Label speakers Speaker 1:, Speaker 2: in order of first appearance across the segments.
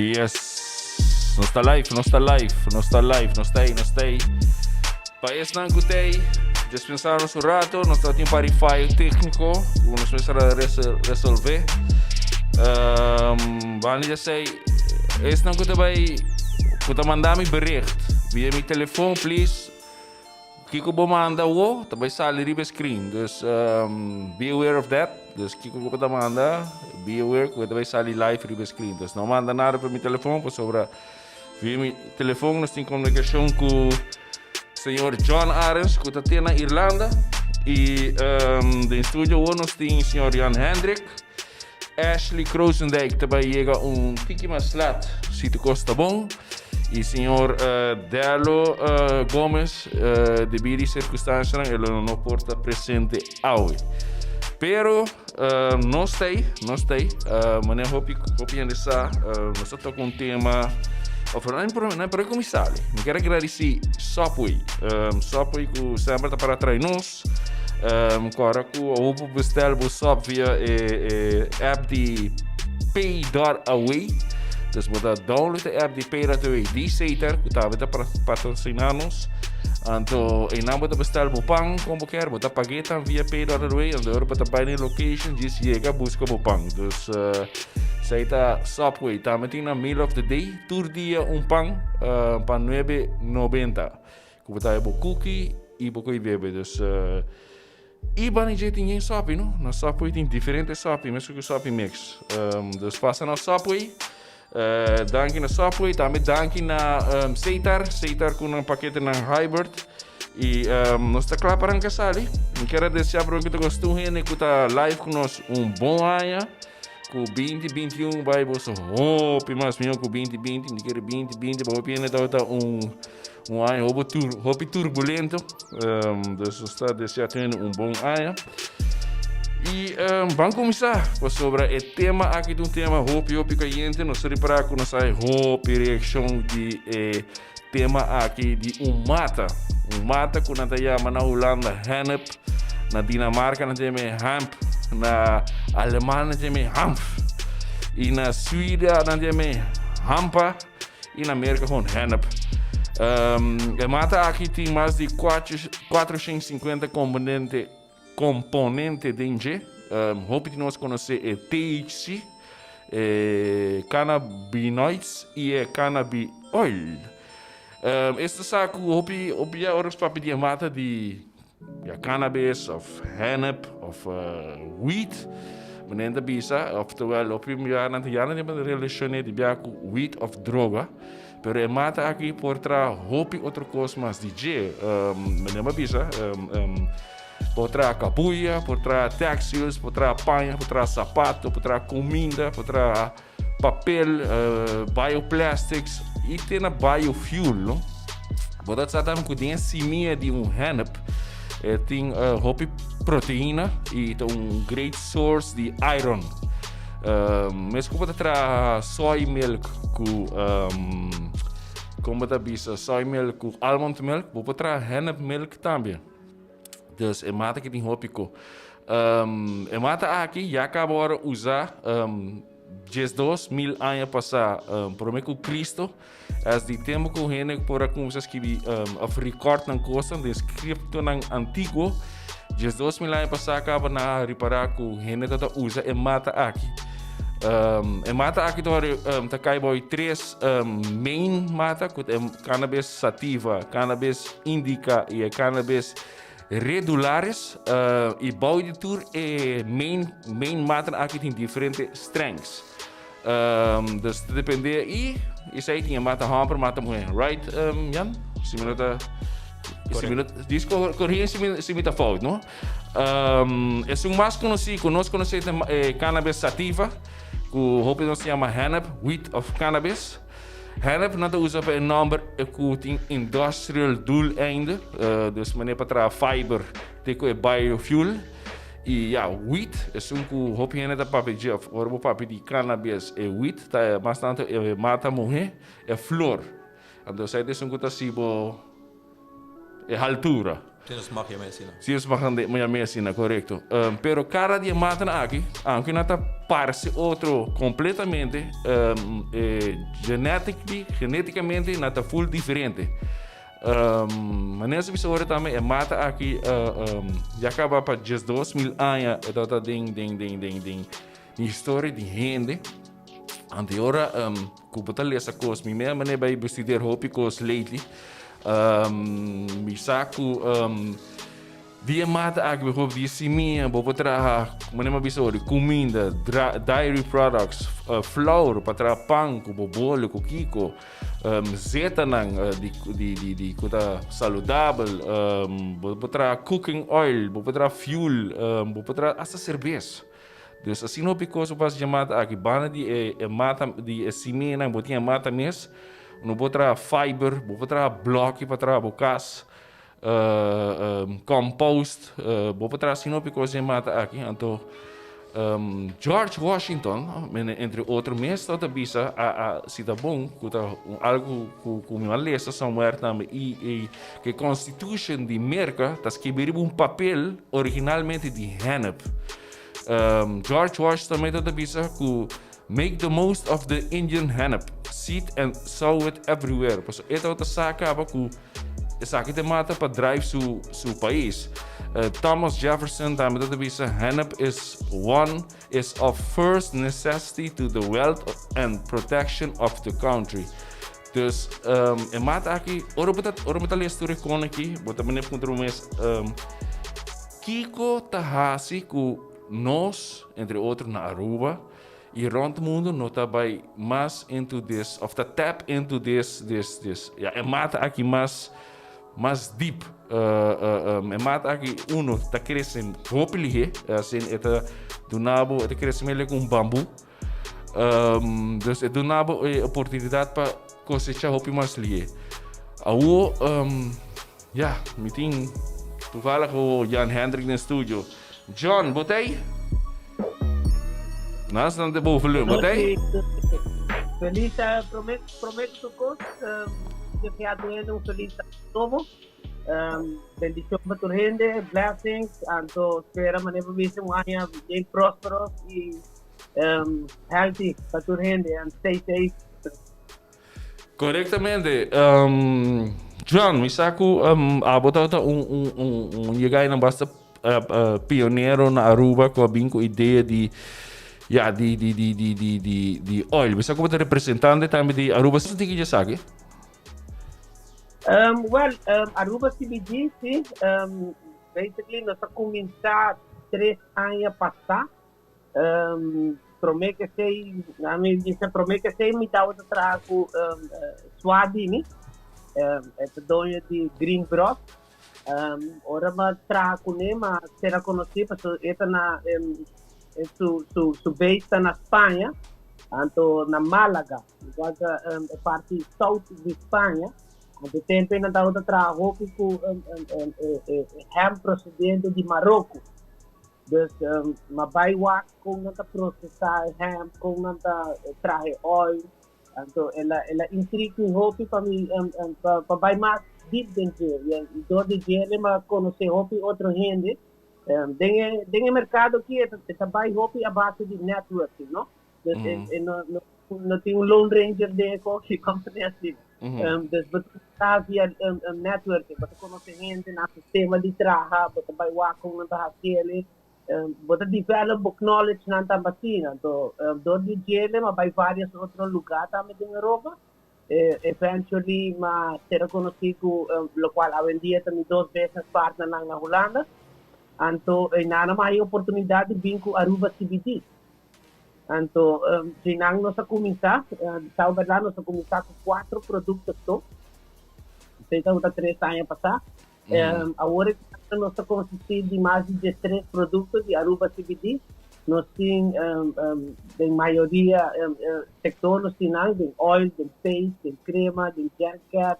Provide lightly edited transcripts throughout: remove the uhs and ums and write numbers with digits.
Speaker 1: Yes. Nos ta live, nos ta live, nos ta live, nos ta ei, nos ta ei. Pa esnan ku ta ei, dispensá nos un rato, nos ta tin par di fayo tékniko ku nos mester a resolvé. Banda di esei, esnan ku ta bai, ku ta manda mi bericht via mi telefon, please, Kiko bo manda awo ta bai sali riba e screen. Dus be aware of that. Dus kiko ku bo ta manda, be aware ku e ta bai sali live riba e screen. Dus no manda nada pa mi telefon pasobra via mi telefon nos tin komunikashon ku señor John Arends ku ta te na Irlanda. I den studio awo nos tin señor Jan Hendrik. Ashley Krozendijk ta bai yega un tiki mas lat si tur kos ta bon. I señor Dello Gomez debí di sirkunstansianan e lo no por ta presente awe. Pero nos ta ei, nos ta ei. Manera hopi hopi hende sa nos ta toka un tema of no no por kuminsá. Mi kier a gradisí Subway. Subway ku semper ta para trae nos. Kòrda ku awor bo bestel bo sòp via e e app di Pay.away. Dus bo ta download e app di Pay.away di Setar ku tambe ta patrosiná nos. Anto einan bo ta bestel bo pan kon bo kier, bo ta pag'é tam via Pay.away. Anto ora bo ta bai na e location djis yega buska bo pan. Dus esei ta Subway. Tambe tin nan meal of the day, tur dia un pan pa nuebe nobenta. Ku bo ta bo cookie i bo koe bebe. Dus i bani dje tin yen sopi no. Na Subway tin diferente sopi, mesun ku sopi mix. Dus pasa na Subway. Danki na Subway, tambe danki na Setar, Setar ku nan paketenan Hybrid. I nos ta kla pa ranka sali. Mi kier a desea prome ku ta gosta un hende ku ta live ku nos un bon aña. Ku binti binti un bai boso hopi mas mihó ku binti binti. Mi kere binti binti pa hopi hende tabata un Un aña hopi tur hopi turbulento. Dus nos ta desea tene un bon aña. I ban kuminsá pasobra e tema aki ta un tema hopi hopi kayente. Nos ta ripará ku nos hay hopi reakshon di e tema aki di un mata. Un mata ku nan ta yama na Hulanda hennep, na Dinamarka nan ta yama hemp, na Alemania nan ta yama hanf i na Suida nan ta yama hampa. I na Merka gewoon hennep. E mata aki tin mas di 450 komponente komponente den dje. Hopi di nos konosé e THC, e cannabinoids i e cannabioil. Esta sa ku hopi hopi ya ora nos papia di e mata di Ya cannabis of hennep of weed meneer ta bisa oftewel hopi bia nan ta ya nan ta relacione di bia cu weed of droga pero e mata aki por traha hopi otro cos mas di dje meneer a bisa por traha cabuya por traha textiles por traha paña por traha zapato por traha cuminda por traha papel bioplastics y te na biofuel no. Bo ta sa tambe cu den e simia di un hennep e tin hopi proteina y ta un great source di iron. Mes cu bo ta traha soy milk cu como bo ta bisa soy milk cu almond milk bo por traha hennep milk tambe. Dus e mata ki tin hopi ko. E mata aki ya kaba ora usa 12.000 aña pasá promé ku Cristo. Es di tempu ku hende por a kuminsá skibi òf rekòrt nan kosnan den skriptonan antiguo. 12.000 aña pasá kaba nan a ripará ku hende tabata usa e mata aki. E mata aki ta kai bou di tres main mata ku ta e cannabis sativa, cannabis indica i e cannabis redularis. I bou di tur e main main matanan aki tin diferente strengths. Dus ta depende i esei tin e mata hòmber, mata muhé. Right Jan? Si mi no ta si mi no dis corrigi si mi si mi ta fout no. Esun mas konosí ku nos konosé ta e cannabis sativa ku hopi nos ta yama hennep, weed of cannabis. Hennep nan ta usa pa e nòmber ku tin industrial doeleinde, dus manera pa traha fiber te ku e biofuel. I ya, weed, esun ku hopi hende ta papia dje, òf ora bo papia di cannabis, e weed ta mas tantu e mata muhé, e flor. Anto esei ta esun ku ta hasi bo e haltura.
Speaker 2: Si nos mag yama asina.
Speaker 1: Si nos mag yama asina, korekto. Pero kada di e matanan aki, aunke nan ta parse otro kompletamente, genetically, geneticamente nan ta full diferente. Manera sa bisa ora tambe e mata aki ya kaba pa 12.000 aña e tabata den den den den den historia di hende. Anto ora ku bo ta lesa kos, mi mea manera bai bestudeer hopi kos lately. Mi sa ku di e mata aki bijvoorbeeld di e simia bo por traha manera mi a bisa ora kuminda, dairy products, flour pa traha pan ku bo boli ku kiko. Zetanan di ku ta saludabel, bo por traha cooking oil, bo por traha fuel, bo por traha hasta serbes. Dus asina hopi kos bo por hasi dje mata aki. Banda di e mata di e simianan bo tin e mata mes, no por traha fiber, bo por traha bloki pa traha bo kas, compost, bo por traha asina hopi kos den mata aki. Anto George Washington, entre otro mes tabata bisa a a si ta bon ku ta algu ku ku mi a lesa somewhere tambe i i ku e constitution di Merka ta skibi riba un papel originalmente di hennep. George Washington tambe tabata bisa ku make the most of the Indian hennep seed and sow it everywhere. Pasobra e tabata sa kaba ku Esaki ta mata pa drive su su pais. Thomas Jefferson tambe ta bisa hennep is one is of first necessity to the wealth and protection of the country. Dus e mata aki ora bo ta ora bo ta lesa tur e kon aki bo ta bini puntra bo mes kiko ta hasi ku nos entre otro na Aruba I rond mundo no ta bai mas into this of ta tap into this this this ya e mata aki mas mas deep e mata aki uno ta crece hopi lihe asin e ta duna bo e ta crece mele cu un bambu dus e duna bo e oportunidad pa cosecha hopi mas lihe awo ya mi tin toevallig awo Jan Hendrik den studio. John, bo t'ei? Nas nan te boven lun, bo t'ei?
Speaker 3: Feliz prome prome ku tur kos desea tur hende un feliz aña nobo bendicion pa tur hende blessings anto spera manera bo bisa un aña bien prospero y healthy pa tur hende and stay safe.
Speaker 1: Korektamente. John, mi sa ku abo tabata un un un un yegainan basta pionero na Aruba ku a bin ku idea di ya di di di di di di di oil. Mi sa ku bo ta representante tambe di Aruba. Sa tiki dje esaki?
Speaker 3: Well, Aruba CBG si, basically nos a kuminsá tres aña pasá. Prome k'esei, ami bisa prome k'esei mi tabata traha ku swa di mi, e ta doño di Green Bros. Ora mi a traha kuné mi a sera konosí pasobra e ta na su su su base ta na Spaña, anto na Málaga, igual ta e parti south di Spaña. Anto e tempu ei nan tabata traha hopi ku e hemp prosedente di Maroko. Dus m'a bai wak kon nan ta prosesá e hemp, kon nan ta traha e oil. Anto el a el a intriga mi hopi pa mi pa bai mas diep den dje. I dor di dje m'a konosé hopi otro hende. Den e den e merkado aki e ta bai hopi a base di networking, no? Dus e no no no tin un lone ranger den e koki, vamos a asina. Dus bo ta via networking, bo ta konosé hende, nan sistema di traha, bo ta bai wak kon nan ta hasi el'e, bo ta develop bo knowledge nan tambe asina. Anto dor di djele m'a bai varios otro lugá tambe den Europa. Eventually m'a sera konosí ku lokual awendia ta mi dos business partnernan na Hulanda. Anto einan m'a haña oportunidat di bin ku Aruba CBD. Anto, si nan nos a kuminsá, sa bèrdat nos a kuminsá ku kuatro produkto so. Esei tabata tres aña pasá. Awor e nos ta konsistí di mas di diestres produkto di Aruba CBD. Nos tin den mayoria sektor nos tin nan, den oil, den paste, den krema, den gel cap.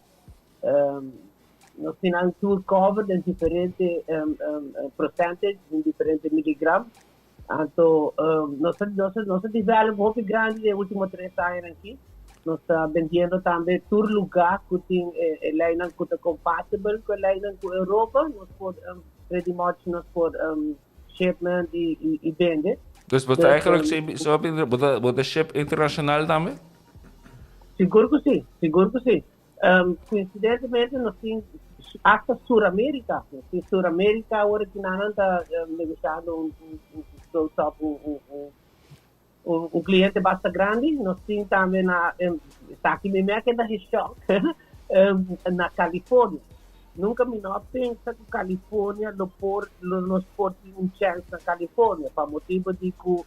Speaker 3: Nos tin nan tur cover den diferente percentage, den diferente miligram. Anto nos a nos a nos a develop hopi grandi den ultimo tres añanan aki. Nos ta bendiendo tambe tur lugá ku tin e leinan ku ta compatible ku e leinan ku Europa. Nos por pretty much nos por shipment i bende.
Speaker 1: Dus bo ta eigenlijk bo ta ship internacional tambe?
Speaker 3: Sigur ku si, sigur ku si. Coincidentemente nos tin hasta Sur America. Nos tin Sur America awor ki nan ta negociando un close up un Un cliente basta grandi, nos tin tambe na, esaki mi me a keda he shock, na California. Nunca mi no a pensa cu California lo por, lo nos por tin un chance na California, pa motibo di cu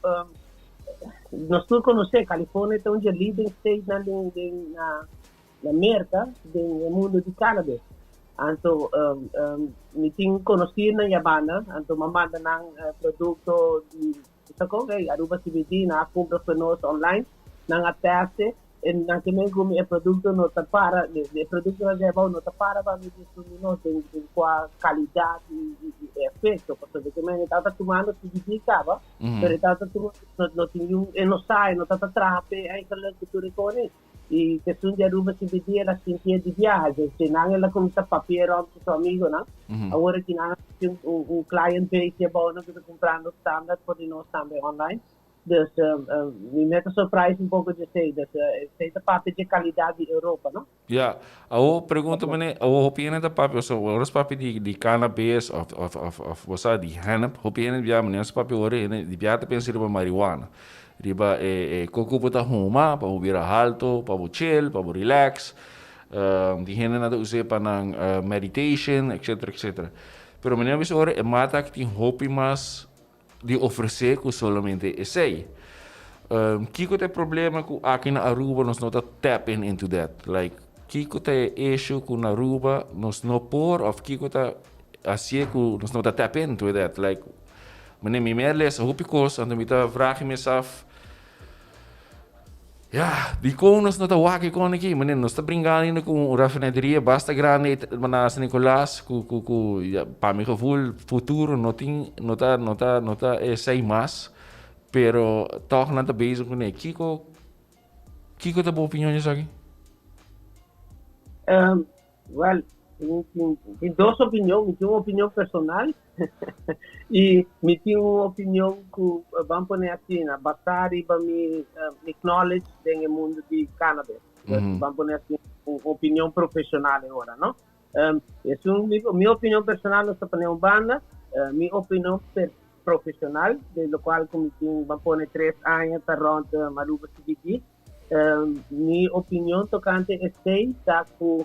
Speaker 3: nos tur conoce California ta un dje leading state nan den den na na Merca den e mundo di cannabis. Anto mi tin conocirnan yabanda, anto mi a manda nan producto di Sa kon ey Aruba CBD nan a kumpra for nos online, nan a teste en nan ke men ku mi e produkto no ta para, e produkto nan dje abou no ta para pa mi disfruti nos den den kua kalidat i i efekto, pasobra ke men e tabata tumando CBD kaba, pero e tabata tuma no no tin niun e no sa e no tabata traha p'e eigenlijk ku tur e kos ey. I esun di Aruba CBD el a sintié di biaha. Desde nan el a kuminsá papia rònt ku su amigonan. Awor aki nan a tin un client base di abou nan ku ta kumprando standaard for di nos tambe online. Dus mi me ta surprise un poko djesei. Dus esei ta papia dje kalidat di Europa, no?
Speaker 1: Ya. Awor pregunta mane, awor hopi hende ta papia, so ora nos papia di di cannabis of of of of bo sa di hennep, hopi hende bia mane nos papia ora hende di bia ta pensa riba marihuana. Riba e e koko bo ta huma pa bo bira halto, pa bo chill, pa bo relax. Tin hendenan ta us'é pa nan meditation, etcetera, etcetera. Pero manera mi bisa ora e mata aki tin hopi mas di ofresé ku solamente esei. Kiko ta e problema ku aki na Aruba nos no ta tap in into that? Like, kiko ta e issue ku na Aruba nos no por òf kiko ta hasié ku nos no ta tap into that? Like, Meneer, mi mei a lesa hopi kos, anto mi ta vraag mesaf, ya, dikon nos no ta wak e kon aki? Meneer, nos ta bringa ainda ku un rafineria basta grandi na San Nicolas, ku, ku, ku, ya, pa mi gevoel, futuro no tin, no ta, no ta, no ta esei mas, pero tòg nan ta bezig kuné. Kiko, kiko ta bo opinion di esaki?
Speaker 3: Well, tin dos opinion. Mi tin un opinion personal y mi tin un opinion cu ban pone asina, basa riba mi mi knowledge den e mundo di cannabis. Mm -hmm. Ban pone asina, un opinion profesional e ora, no? Esun mi, mi opinion personal no ta pone un banda, mi opinion per profesional, de lo cual cu mi tin, ban pone 3 aña ta rond Aruba CBD, Mi opinion tokante esei ta ku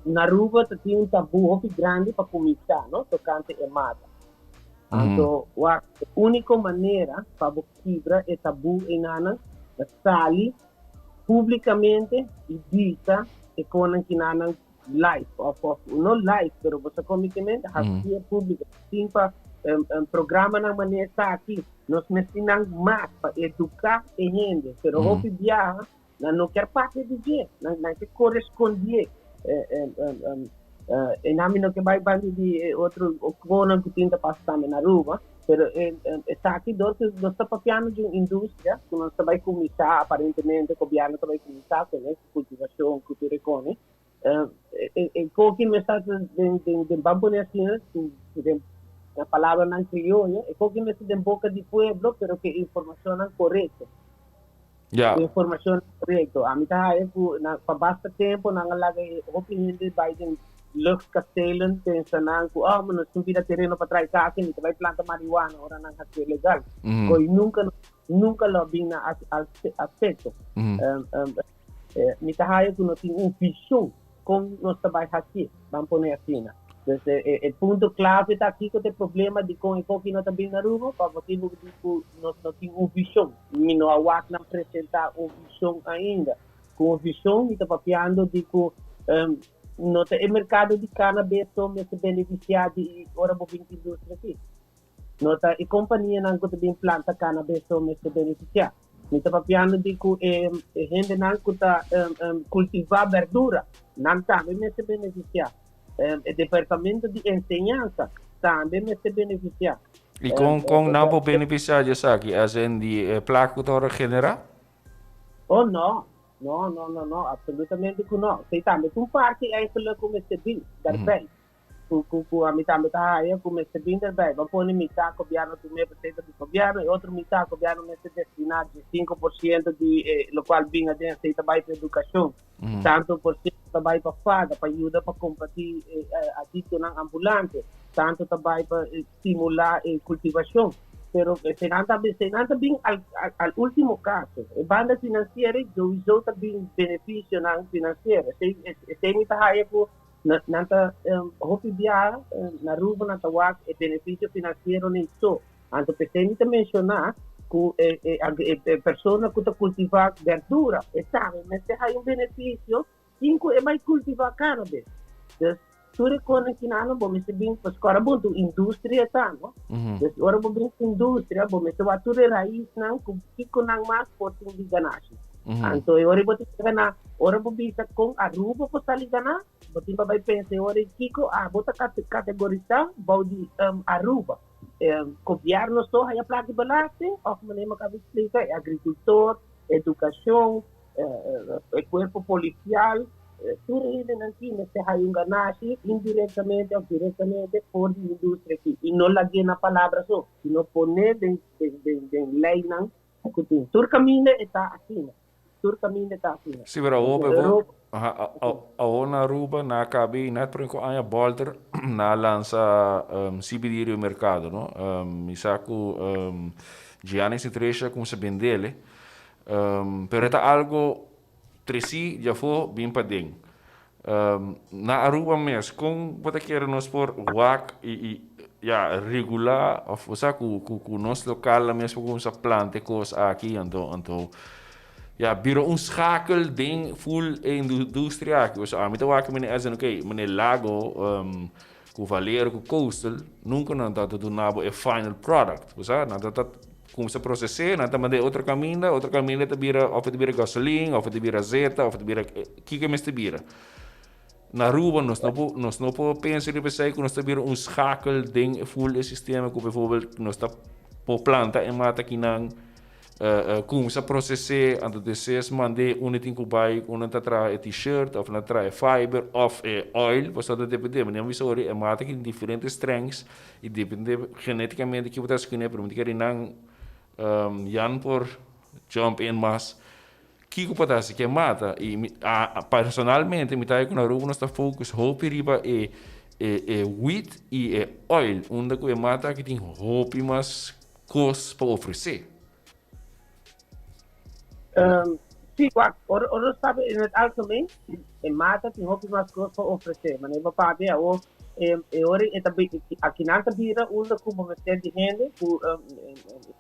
Speaker 3: na Aruba ta tin un tabú hopi grandi pa kuminsá, no, tokante e mata. Anto, wak, e úniko manera pa bo kibra e tabú einanan ta sali públikamente i bisa e konan kinanan live, òf òf no live, pero bo sa kon mi ke men, hasié públiko. Tin pa programanan manera esaki, nos mester nan mas pa eduká e hende, pero hopi biaha nan no kier papia di dje, nan nan ke kore skondié. E nan mi no ke bai banda di e otro konan ku tin ta pasa tambe na Aruba, pero esaki dor ku nos ta papiando di un industria ku nos ta bai kuminsá aparentemente gobièrnu ta bai kuminsá kuné, ku kultivashon, ku tur e kone. E koki mester ta den den den ban pone asina den na palabranan krioyo e koki mester den boka di pueblo pero ku e informashonnan korekto.
Speaker 1: Ya.
Speaker 3: E informashonnan korekto. Ami ta haya ku na pa basta tempu nan a laga e hopi hende bai den luchtkastelen pensa nan ku oh nos tin bira tereno pa traha e kasa i mi ta bai planta marihuana ora nan hasié legal. Ko'i nunka nunka lo a bin na aspekto. Mi ta haya ku no tin un vishon kon nos ta bai hasié, ban pone asina. Dus e punto klave ta kiko ta e problema dikon e koki no ta bin na Aruba, pa motibu di ku nos no tin un vishon. Mi no a wak nan presentá un vishon ainda. Ku un vishon mi ta papiando di ku no ta e merkado di kanabes so mester benefisiá di ora bo bin ku industria aki. No ta e kompanianan ku ta bin planta kanabes so mester benefisiá. Mi ta papiando di ku e hendenan ku ta kultivá bèrdura, nan tambe mester benefisiá. E departamento di enseñansa tambe mester benefisiá.
Speaker 1: I kon kon nan por benefisiá di esaki? As in di e plaka ku ta ora generá?
Speaker 3: Oh no. No, no, no, no, absolutamente ku no. Esei tambe ta un parti eigenlijk ku mester bin daarbij. Ku ami tambe ta haya ku mester bin daarbij. Bo a pone mitá gobièrnu tum'é por ciento di gobièrnu i otro mitá gobièrnu mester destiná 5% di e lokual bin aden, esei ta bai pa edukashon. Tantu por ciento ta bai pa fada, pa yuda pa kombatí e adiktonan ambulante. Tantu ta bai pa stimulá e kultivashon. Pero eseinan ta eseinan ta bin al al último kaso. E banda finansiero souiso ta bin benefisionan finansiero. Esei esei mi ta haya ku nan ta hopi biaha na Aruba nan ta wak e benefisio finansiero nei so. Anto p'esei mi ta menshoná ku e e e persona ku ta kultivá berdura e tambe mester haya un benefisio sin ku e bai kultivá cannabis. Dus tur e konan kinano bo mester bin pasobra ora bo un industria ta no. Dus ora bo bin ku industria bo mester wak tur e raisnan ku kiko nan mas por tin di ganashi. Anto e ora bo tin ku gana, ora bo bisa kon Aruba por sali gana, bo tin pa bai pensa e ora kiko abo ta kategorisá bou di Aruba. Gobierno so haya plak di belasting of manera mi acaba di explica e agricultor, educacion, e cuerpo policial, tur hendenan aki mester haya un ganashi indirectamente of directamente for di industria aki y no lag'e na palabra so sino pone den den leynan cu tin. Tur caminda e ta asina. Tur caminda ta asina.
Speaker 1: Sí, pero awor bebo, awor na Aruba na cabe net prome cu aña bolter na lansa CBD riba mercado, no? Mi sa cu Gianni Citresha cuminsa bendele, pero e ta algo treci di afo bin paden. Na Aruba mes, con bo ta kere nos por wak y ya regula of bo sa cu nos localnan mes por cuminsa planta e cos aki anto anto ya bira un schakel den full e industria aki. Pasobra ami ta wak mene esnan ok mene Lago cu Valero cu Coastal nunca nan ta duna bo e final product bo sa nan ta Kumsa proses'é, nan ta mand'é otro kaminda, otro kaminda ta bira òf e ta bira gasolin, òf e ta bira zeta, òf e ta bira kiko e mester bira. Na Aruba nos no por nos no por pensa riba esei ku nos ta bira un schakel den e full e sistema ku bijvoorbeeld nos ta por planta e mata kinan kumsa proses'é anto despues mand'é unda tin ku bai unda ta traha e t-shirt òf nan traha e fiber òf e oil pasobra ta depende manera mi bisa ora e mata tin diferente strengths I depende geneticamente ki bo ta hasi kuné, pero mi ta kere nan Jan por jump in mas. Kiko por ta hasi ke mata? I mi personalmente mi ta haña ku na Aruba nos ta focus hopi riba e e wheat i e oil, unda ku e mata aki tin hopi mas kos pa ofresé.
Speaker 3: Sí, wak, ora ora nos papia in het algemeen, e mata tin hopi mas kos pa ofresé. Manera bo papia awor, e e ora e ta akinan ta bira unda ku bo mester di hende ku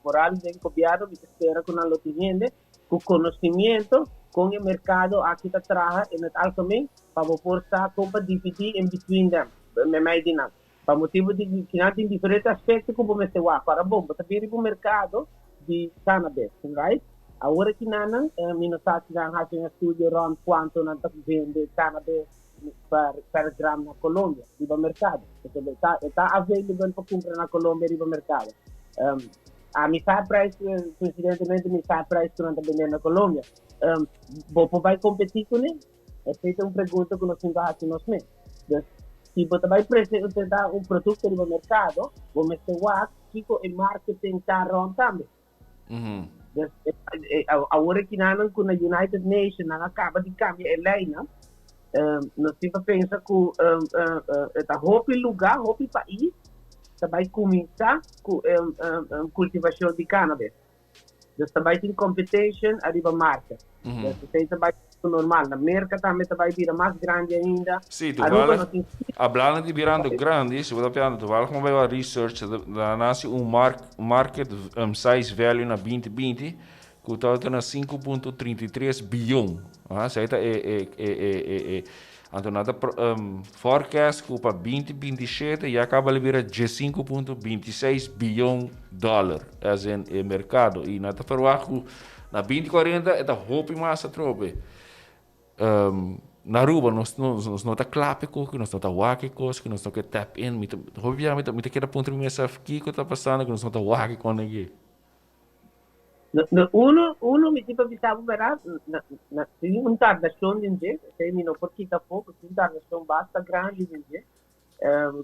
Speaker 3: foral den gobièrnu mi ta spera ku nan lo tin hende ku konosimiento kon e merkado aki ta traha in het algemeen pa bo por sa kon pa dividí in between them, meimei di nan. Pa motibu di ki nan tin diferente aspekto ku bo mester wak. Ora bon, bo ta bin riba un merkado di cannabis, right? Awor aki nan, mi no sa si nan hasi un estudio rond kuantu nan ta bende cannabis per per gram na Colombia riba merkado. Pasobra e ta e ta available pa kumpra na Colombia riba merkado. Ami sa e prijs, koinsidentemente mi sa e prijs ku nan ta bende na Colombia. Bo por bai kompetí kuné? Esei ta un pregunta ku nos tin ku hasi nos mes. Dus, si bo ta bai presentá un produkto riba merkado, bo mester wak kiko e marketing ta rònt tambe. Dus, awor e kinanan ku na United Nation nan a kaba di kambia e leinan, nos tin pa pensa ku e ta hopi lugá, hopi pais ta bai kuminsá ku kultivashon di cannabis. Dus ta bai tin competition ariba marka. Dus esei ta bai normal. Na Merka tambe ta bai bira mas grandi ainda.
Speaker 1: Sí,
Speaker 3: Aruba
Speaker 1: toevallig,
Speaker 3: no tin
Speaker 1: hablando di birando grandi, si bo ta piando, toevallig mi bai wak research, ta nasi un market size value na 2020, ku tabata na 5.33 biyon. Aha, esei ta e, e, e, e, e, e. Anto nan ta forecast ku pa 2027 ya kaba lo bira 15.26 biyon dollar, as in e merkado. I nan ta ferwagt ku na 2040 e ta hopi mas atrobe. Na Aruba nos nos no ta kla pa e kos, nos no ta wak e kos, nos no ke tap in. Mi ta hopi bia mi ta keda puntra mi mesaf kiko ta pasando ku nos no ta wak e kon aki.
Speaker 3: No, uno, mi tin pa bisa bo berdad, na, tin un tardacion den dje, esey mi no por kita afo, tin un tardacion basta grandi den dje,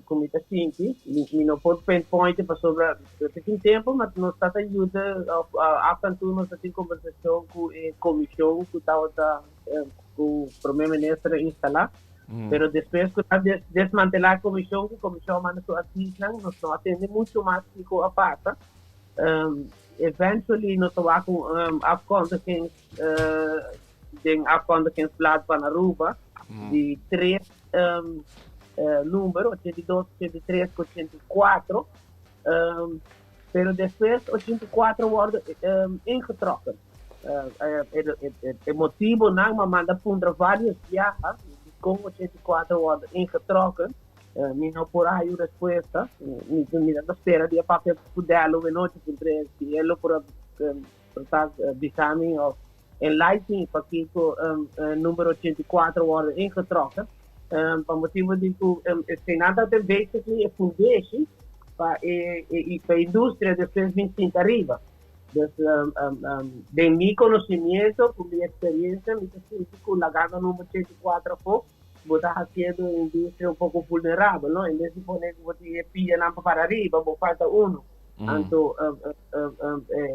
Speaker 3: cu mi ta sinti, mi no por pinpointe pasobra ta tin tempo, ma nos ta ta yuda, of af en toe nos ta tin conversacion cu e comision cu tabata, cu Prome Minister a instala, pero despues cu a desmantela e comision, cu comision a manda su adviesnan, nos no a tende mucho mas kico a pasa. Eventually nos ta wak un afkondigings den afkondigingsblad van Aruba di tres number, 82, 83 ku 84. Pero despues 84 wordo ingetrokken. E motibonan m'a manda puntra varios biaha dikon 84 wordo ingetrokken. Mi no por a haña un respuesta. Mi ta spera di a papia ku Dello anochi puntr'é si e lo por a por bisa mi òf enlighten mi pakiko number 84 wòrdu ingetrokken. Pa motibu di ku eseinan tabata basically e fundeshi pa e pa e industria despues bin sinta ariba. Dus den mi konosimiento ku mi eksperiencia mi ta sinti ku lagando number 84 afó bo ta haciendo e industria un poco vulnerabel, no? En vez di pone cu bo tin e pianan pa para riba, bo falta uno. Anto,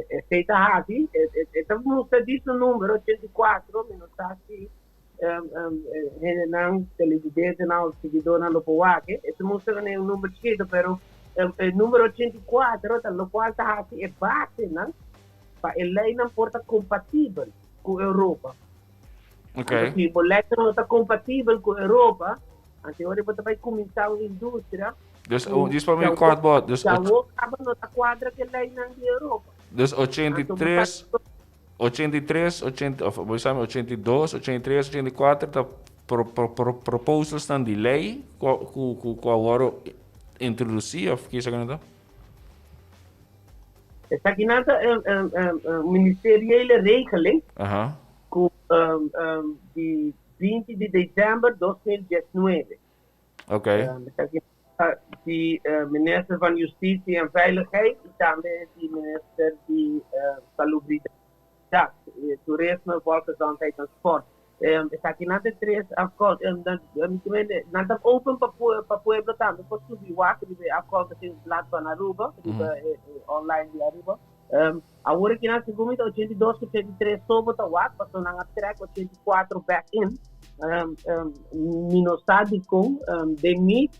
Speaker 3: esey ta haci, e ta mustra di su numero, 84, mi no sa si hendenan, televidentenan of siguidornan lo por wak, e ta mustra cu e un numero chikito, pero e numero 84 ta locual ta haci e basenan pa e leynan por ta compatibel cu Europa.
Speaker 1: Okay.
Speaker 3: Anto, si bo leynan no ta compatibel cu Europa, anto ora bo ta bay cuminsa un industria.
Speaker 1: Dus, oh, dus pa mi kort bo. Dus,
Speaker 3: ya wo caba no ta cuadra cu e leynan di Europa.
Speaker 1: Dus 83, 83, 80, of bo sabi 82, 83, 84 ta pro, pro, pro, proposals nan di ley cu cu cu cu a wordo introduci of kisa cu nan ta?
Speaker 3: Esakinan ta un ministeriële regeling ku di 20 di december 2019. Esaki ta di minister van Justitie en Veiligheid i tambe di minister di Salubridad, Toerisme, Volksgezondheid en Sport. Esakinan ta e tres nan ta open pa pa pueblo tambe por subi wak riba e afkondigingsblad van Aruba, riba e online di Aruba. Awor aki nan segun mi ta 82 ku 83 so bo ta wak pasobra nan a trek 84 back in. Mi no sa dikon den mi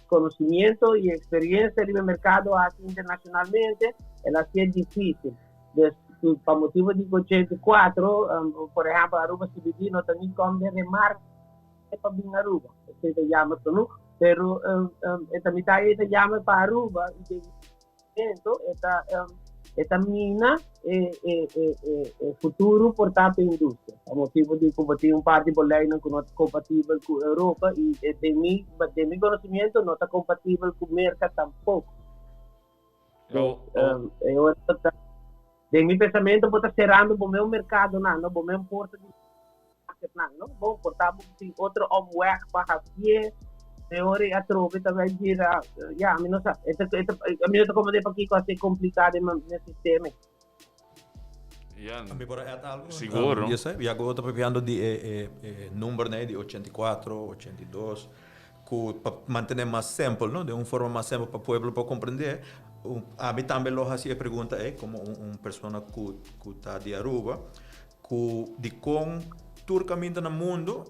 Speaker 3: konosimiento i eksperiencia riba e merkado aki internashonalmente el a sier difisil. Dus pa motibo di 84, por ehempel Aruba CBD no ta ni kom den remarke pa bin Aruba. Esei ta jammer genoeg. Pero e ta mitad e ta jammer pa Aruba y den momento e ta e ta mina e e e e e futuro por ta pa industria. Pa motibo di ku bo tin un par di bo leynan ku no ta kompatibel ku Europa y den mi den mi conocimiento no ta kompatibel ku Merca tampoco. E ora bo ta, den mi pensamiento bo ta cerrando bo meu mercadonan, no? Bo meu porta di marketnan, no? Bo por ta bo tin otro omweg pa hacié, e ora e atrobe ta bay bira, ya, mi no sa, e ta, e ta, mi no ta comprende pakico a ser complica den e sistema.
Speaker 1: Ja.
Speaker 2: Mi por a add algo?
Speaker 1: Siguro.
Speaker 2: Um, ya ku ta papiando di e, e, e number nee, di 84, 82, ku pa mantené mas simpel, no? De un forma mas simpel pa pueblo por comprendé. Ami tambe lo hasi e pregunta ei komo un, un persona ku, ku ta di Aruba, ku dikon tur kaminda na mundu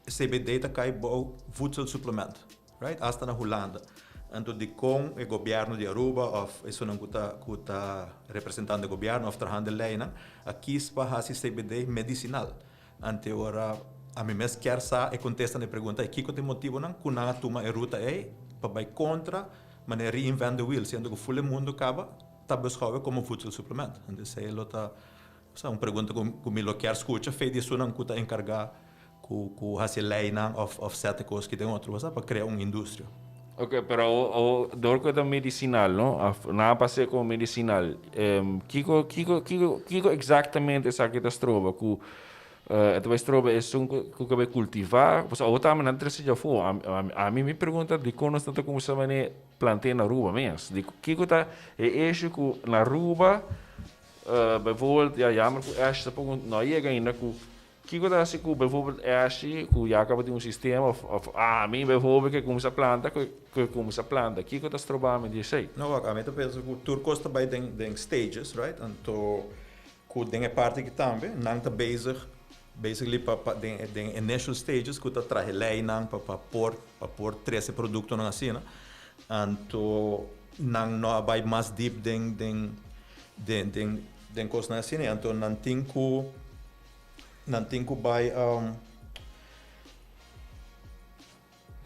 Speaker 2: CBD ta kai bou voedselsupplement, right? Hasta na Hulanda. Anto dikon e gobièrnu di Aruba òf esunnan ku ta ku ta representando e gobièrnu òf trahando e leinan a kis pa hasi CBD medisinal? Ante ora ami mes kier sa e kontesta na e pregunta ei, kiko ta e motibonan ku nan a tuma e ruta ei pa bai kontra manera reinvent the wheel, siendo ku ful e mundu kaba ta beschouwe komo voedselsupplement? Anto esei lo ta un pregunta ku mi lo kier skucha fe di esunnan ku ta enkargá ku ku hasi leinan òf òf sèt e kos ki den otro cosa pa krea un industria.
Speaker 1: Ok, pero awor awor dor ku e ta medisinal no, òf nan a pas'é komo medisinal, kiko kiko kiko kiko eksaktamente esaki ta stroba ku e ta bai stroba esun ku ku ke bai kultivá? Pasobra awor tambe nan trese dje afó. Ami mi pregunta dikon nos no ta kuminsá manera plant'é na Aruba mes? Di kiko ta e issue ku na Aruba? Bijvoorbeeld, ja, jammer ku Ash tampoko no a yega ainda ku kiko ta hasi ku bijvoorbeeld Ash ku ya kaba tin un sistema of of ami bijvoorbeeld ke kuminsá planta ku ke kuminsá planta kiko ta stroba mi di esei?
Speaker 2: No wak, ami ta pensa ku tur kos ta bai den den stages, right? Anto ku den e parti aki tambe nan ta bezig basically pa pa den den initial stages ku ta traha e leinan pa pa por pa por trese produktonan asina. Anto nan no a bai mas deep den den den den den kosnan asina anto nan tin ku nan tin ku bai um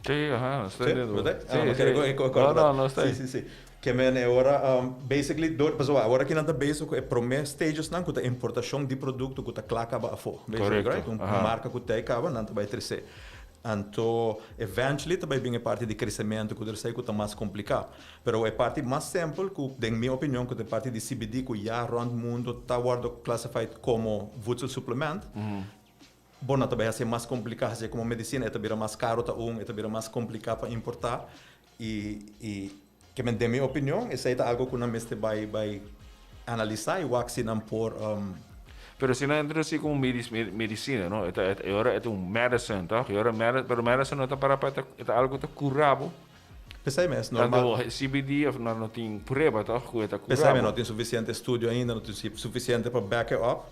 Speaker 1: Sí, aha, no
Speaker 2: Sí, berdad? Sí, ah, sí.
Speaker 1: No, no, no
Speaker 2: está. Sí, sí, sí. Ke men e ora um, basically door pasobra awor aki nan ta bezig ku e promé stages nan ku ta importashon di produkto ku ta kla kaba afó. Basically,
Speaker 1: Correcto.
Speaker 2: right? Un marka ku ta kaba nan ta bai tresé. Anto eventually ta bai bin e parti di kresementu ku der esei ku ta mas kompliká. Pero e parti mas simpel ku den mi opinion ku ta e parti di CBD ku ya rond mundo ta wordo classified komo voedselsupplement, bo no ta bai hasié mas kompliká, hasié komo medisina, e ta bira mas karo ta un, e ta bira mas kompliká pa importá i i ke men den mi opinion esei ta algo ku nan mester bai bai analisá i wak si nan por.
Speaker 1: Pero si nan introducí como medicina, no? E ta, e ora e ta un medicine, toch? E ora pero medicine no ta para pa e ta algo ta cura bo.
Speaker 2: P'esei mes, normal.
Speaker 1: Tanto CBD of no, no tin prueba toch cu e ta cura
Speaker 2: P'esei mes
Speaker 1: bo.
Speaker 2: no tin suficiente estudio ainda, no tin suficiente pa back e up,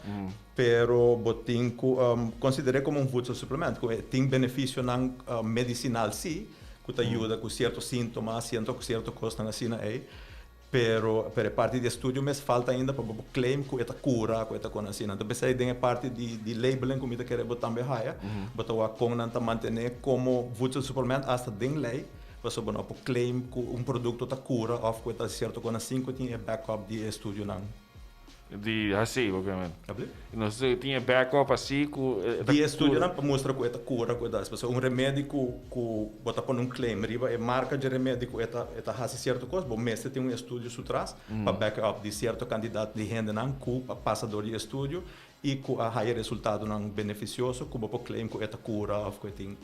Speaker 2: pero bo tin cu consider'é como un voedselsupplement, cu e tin beneficionan medicinal si, cu ta yuda cu cierto sintoma, cierto cierto cosnan asina ey, pero pero e parti di estudio mes falta ainda pa bo por claim cu e ta cura, cu e ta con asina. Enton p'esei den e parti di di labeling cu mi ta kere bo tambe haya, bo ta wak con nan ta mantene como voedselsupplement hasta den ley, pasobra bo no por claim cu un producto ta cura of cu e ta cierto con asin cu tin e backup di e estudionan.
Speaker 1: Di hasi, obviamente.
Speaker 2: Abli?
Speaker 1: Nos tin e backup asi cu e
Speaker 2: ta Di estudionan pa mustra cu e ta cura, cu e ta. Pasobra un remedi cu cu bo ta pone un claim riba e marca dje remedi cu e ta e ta hasi cierto cos, bo mester tin un estudio su tras pa back up di cierto cantidad di hendenan cu a pasa door di estudio y cu a haya resultadonan beneficioso cu bo por claim cu e ta cura of cu e tin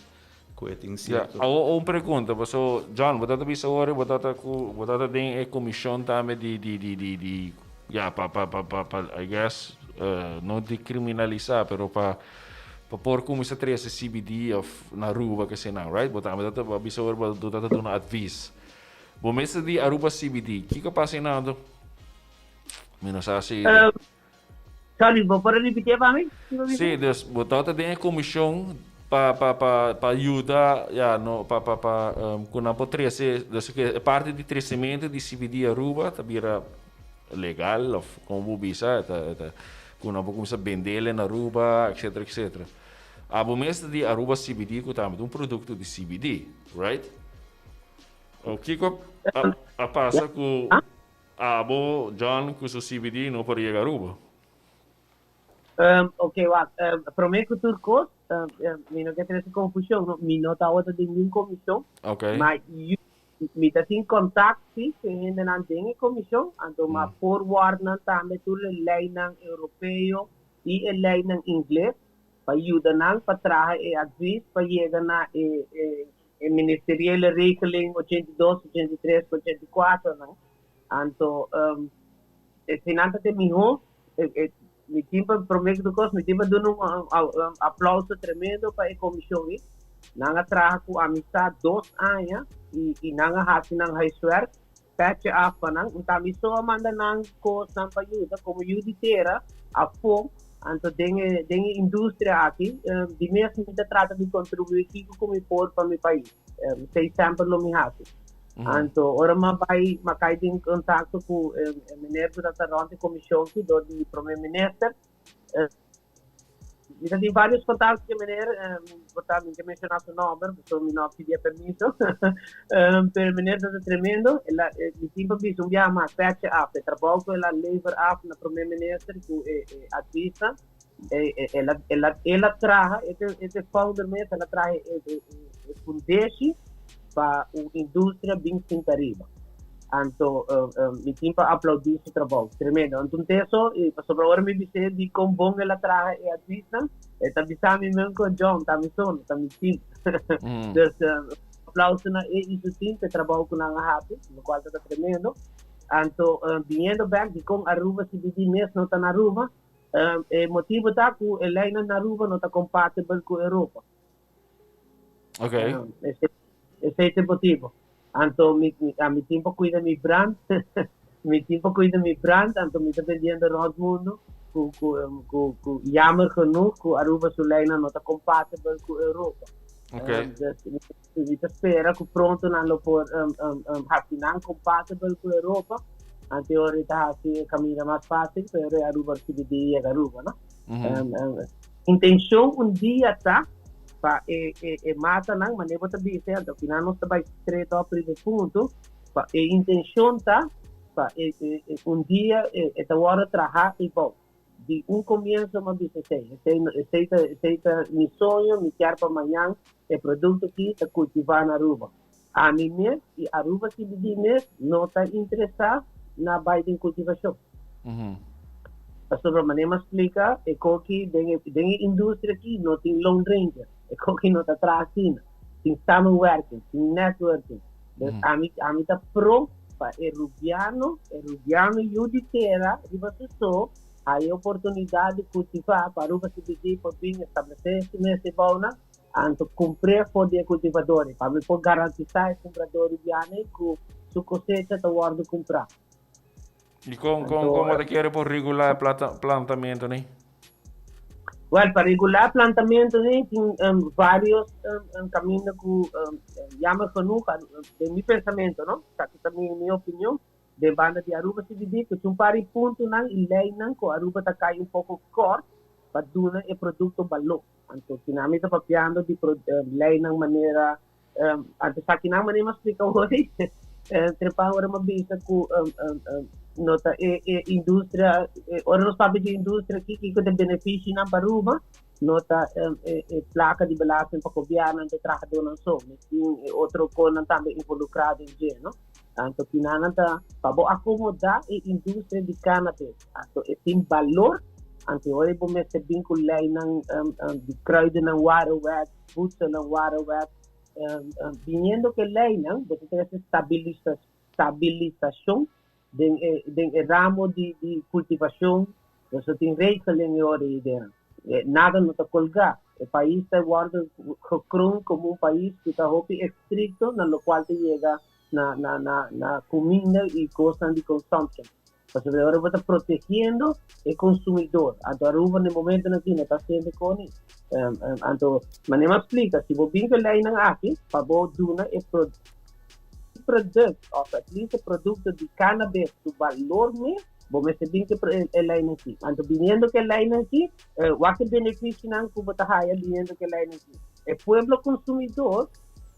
Speaker 2: cu e tin cierto.
Speaker 1: Ya, awor un pregunta, paso John, bo ta bisa ora bo ta cu bo ta den e comision tambe di di di di di ya pa pa pa pa pa I guess no decriminalisa pero pa pa por cuminsa trece CBD of na Aruba kesenan, right? Bo tambe ta bo a bisa ora bo ta duna advies. Bo mester di Aruba CBD, kico a pasa einando? Mi no sa si.
Speaker 3: Sorry, bo por repitié pa mi? Kiko
Speaker 1: bisa? Sí, dus bo tabata den e komishon pa pa pa pa yuda ya no pa pa pa ku nan por trese dus e parti di tresementu di CBD Aruba ta bira legal of komo bo bisa e ta e ta ku nan por kuminsá bendel na Aruba etcetera etcetera. Abo mes ta di Aruba CBD ku tambe ta un produkto di CBD, right? O kiko a a pasa ku Abo, John, cu su CBD no por yega Aruba.
Speaker 3: Um, ok, wak. Um, prome cu tur cos, um, um, mi no ke trece confusion, no? Mi no tabata den ningun comision.
Speaker 1: Ok.
Speaker 3: Ma yu, mi ta tin contact, si, cu e hendenan den e comision, anto ma forward nan tambe tur e leynan europeo y e leynan ingles pa yuda nan pa traha e advies pa yega na e, e E ministeriële regeling 82, 83, 84 nan. Anto um, eseinan ta te mihó. E, e, mi tin pa promé ku tur kos, mi tin pa duna un, un, un aplauso tremendo pa e komishon ei. Nan a traha ku amistad dos aña i, i nan a hasi nan huiswerk. Petje af pa nan. Un tambe so a manda nan kosnan pa yuda komo yu di tera afó. Anto den e den e industria aki di mes mi ta trata di kontribuí kiko ku mi por pa mi pais. Esei semper lo mi hasi. Anto ora mi a bai mi a kai den kontakto ku e meneer ku ta rònt e komishon aki dor di prome minister. Mi ta tin varios contacto cu e meneer, por ta mi ke menciona su nomber, pasobra mi no a pidi e permiso. Pero e meneer ta tremendo. El a, mi tin pa bisa un biaha mas, petje af. E trabou cu el a lever af na Prome Minister cu e e advisnan, el a, el a, el a traha, e ta e ta e founder mes, el a traha e e e fundeshi pa un industria bin sinta riba. Anto mi tin pa aplaudí su trabou. Tremendo. Anto un teso, i pasobra ora mi bis'é di kon bon el a traha e advisnan, e ta bisa mi men ku John, ta mi so, no ta mi tim. Dus aplauso na e i su tim pa e trabou ku nan a hasi, lokual ta tremendo. Anto, biniendo bek dikon Aruba CBD mes no ta na Aruba, e motibo ta ku e leinan na Aruba no ta kompatibel ku Europa. Esei ta e motibo. Anto mi mi tin pa kuida mi brand, mi tin pa kuida mi brand, anto mi ta bendiendo rond mundo ku ku ku ku jammer genoeg ku Aruba su leinan no ta kompatibel ku Europa. Dus mi ta spera ku pronto nan lo por hasi nan kompatibel ku Europa, anto ora e ta hasi e kaminda mas fásil, pero e Aruba CBD yega Aruba, no? Intenshon un dia ta pa e e e matanan, manera bo ta bisa, anto kinan nos ta bai straight op riba e punto, pa e intenshon ta pa e e e un dia e e ta wòrdu traha ebou. Di un komienso mi a bisa esei, esei esei ta esei ta mi soño, mi kier pa mañan e produkto aki ta kultivá na Aruba. Ami mes i Aruba CBD mes no ta interesá na bai den kultivashon. Pasobra manera mi a splika, e koki den e den e industria aki no tin lone ranger, e koki no ta traha asina. Tin samenwerking, tin networking. Dus ami ami ta pro pa e rubiano, e rubiano yu di tera riba su so haya e oportunidat di kultivá pa Aruba CBD por bin establesé su mes e bounan. Anto kumpr'é for di e kultivador pa mi por garantisá e kumprador rubiano ei ku su kosecha ta wòrdu kumprá.
Speaker 1: I kon kon kon bo ta kere por regulá e plata plantamentu nei?
Speaker 3: Wèl, pa regulá e plantamentu nei tin vários kaminda ku jammer genoeg, den mi pensamentu no, esaki ta mi mi opinion, den banda di Aruba CBD ku tin un par di puntonan i leinan ku Aruba ta kai un poko kòrt pa duna e produkto balor. Anto kinan mi ta papiando di leinan manera, anto esakinan manera mi a splika hoy, trepan ora mi a bisa ku no ta e e industria, ora nos papia di industria aki kiko ta e benefisionan pa Aruba, no ta e e plaka di belasting pa gobièrnu anto e trahadónan so, mi tin e otro konan tambe involukrá den dje, no. Anto kinanan ta pa bo akomodá e industria di cannabis, anto e tin balor, anto ora bo mester bin ku leinan di kruidennan warenwet, voedselnan warenwet, biniendo ku e leinan bo ta trese stabilisashon den e den e ramo di di kultivashon, boso tin regeling e ora ei den. Nada no ta kolgá. E pais ta wòrdu gekroon komo un pais ku ta hopi estrikto na lokual ta yega na na na na kuminda i kosnan di consumption. Pasobra ora bo ta protegiendo e consumidor. Anto Aruba na e momentonan aki no ta hasiendo koni. Anto manera mi a splika, si bo bin ku e leinan aki pa bo duna e pro product of at least e produkto di cannabis su balor mes, bo mester bin ku e leinan aki. Anto biniendo ku e leinan aki, wak e benefisionan ku bo ta haya biniendo ku e leinan aki. E pueblo consumidor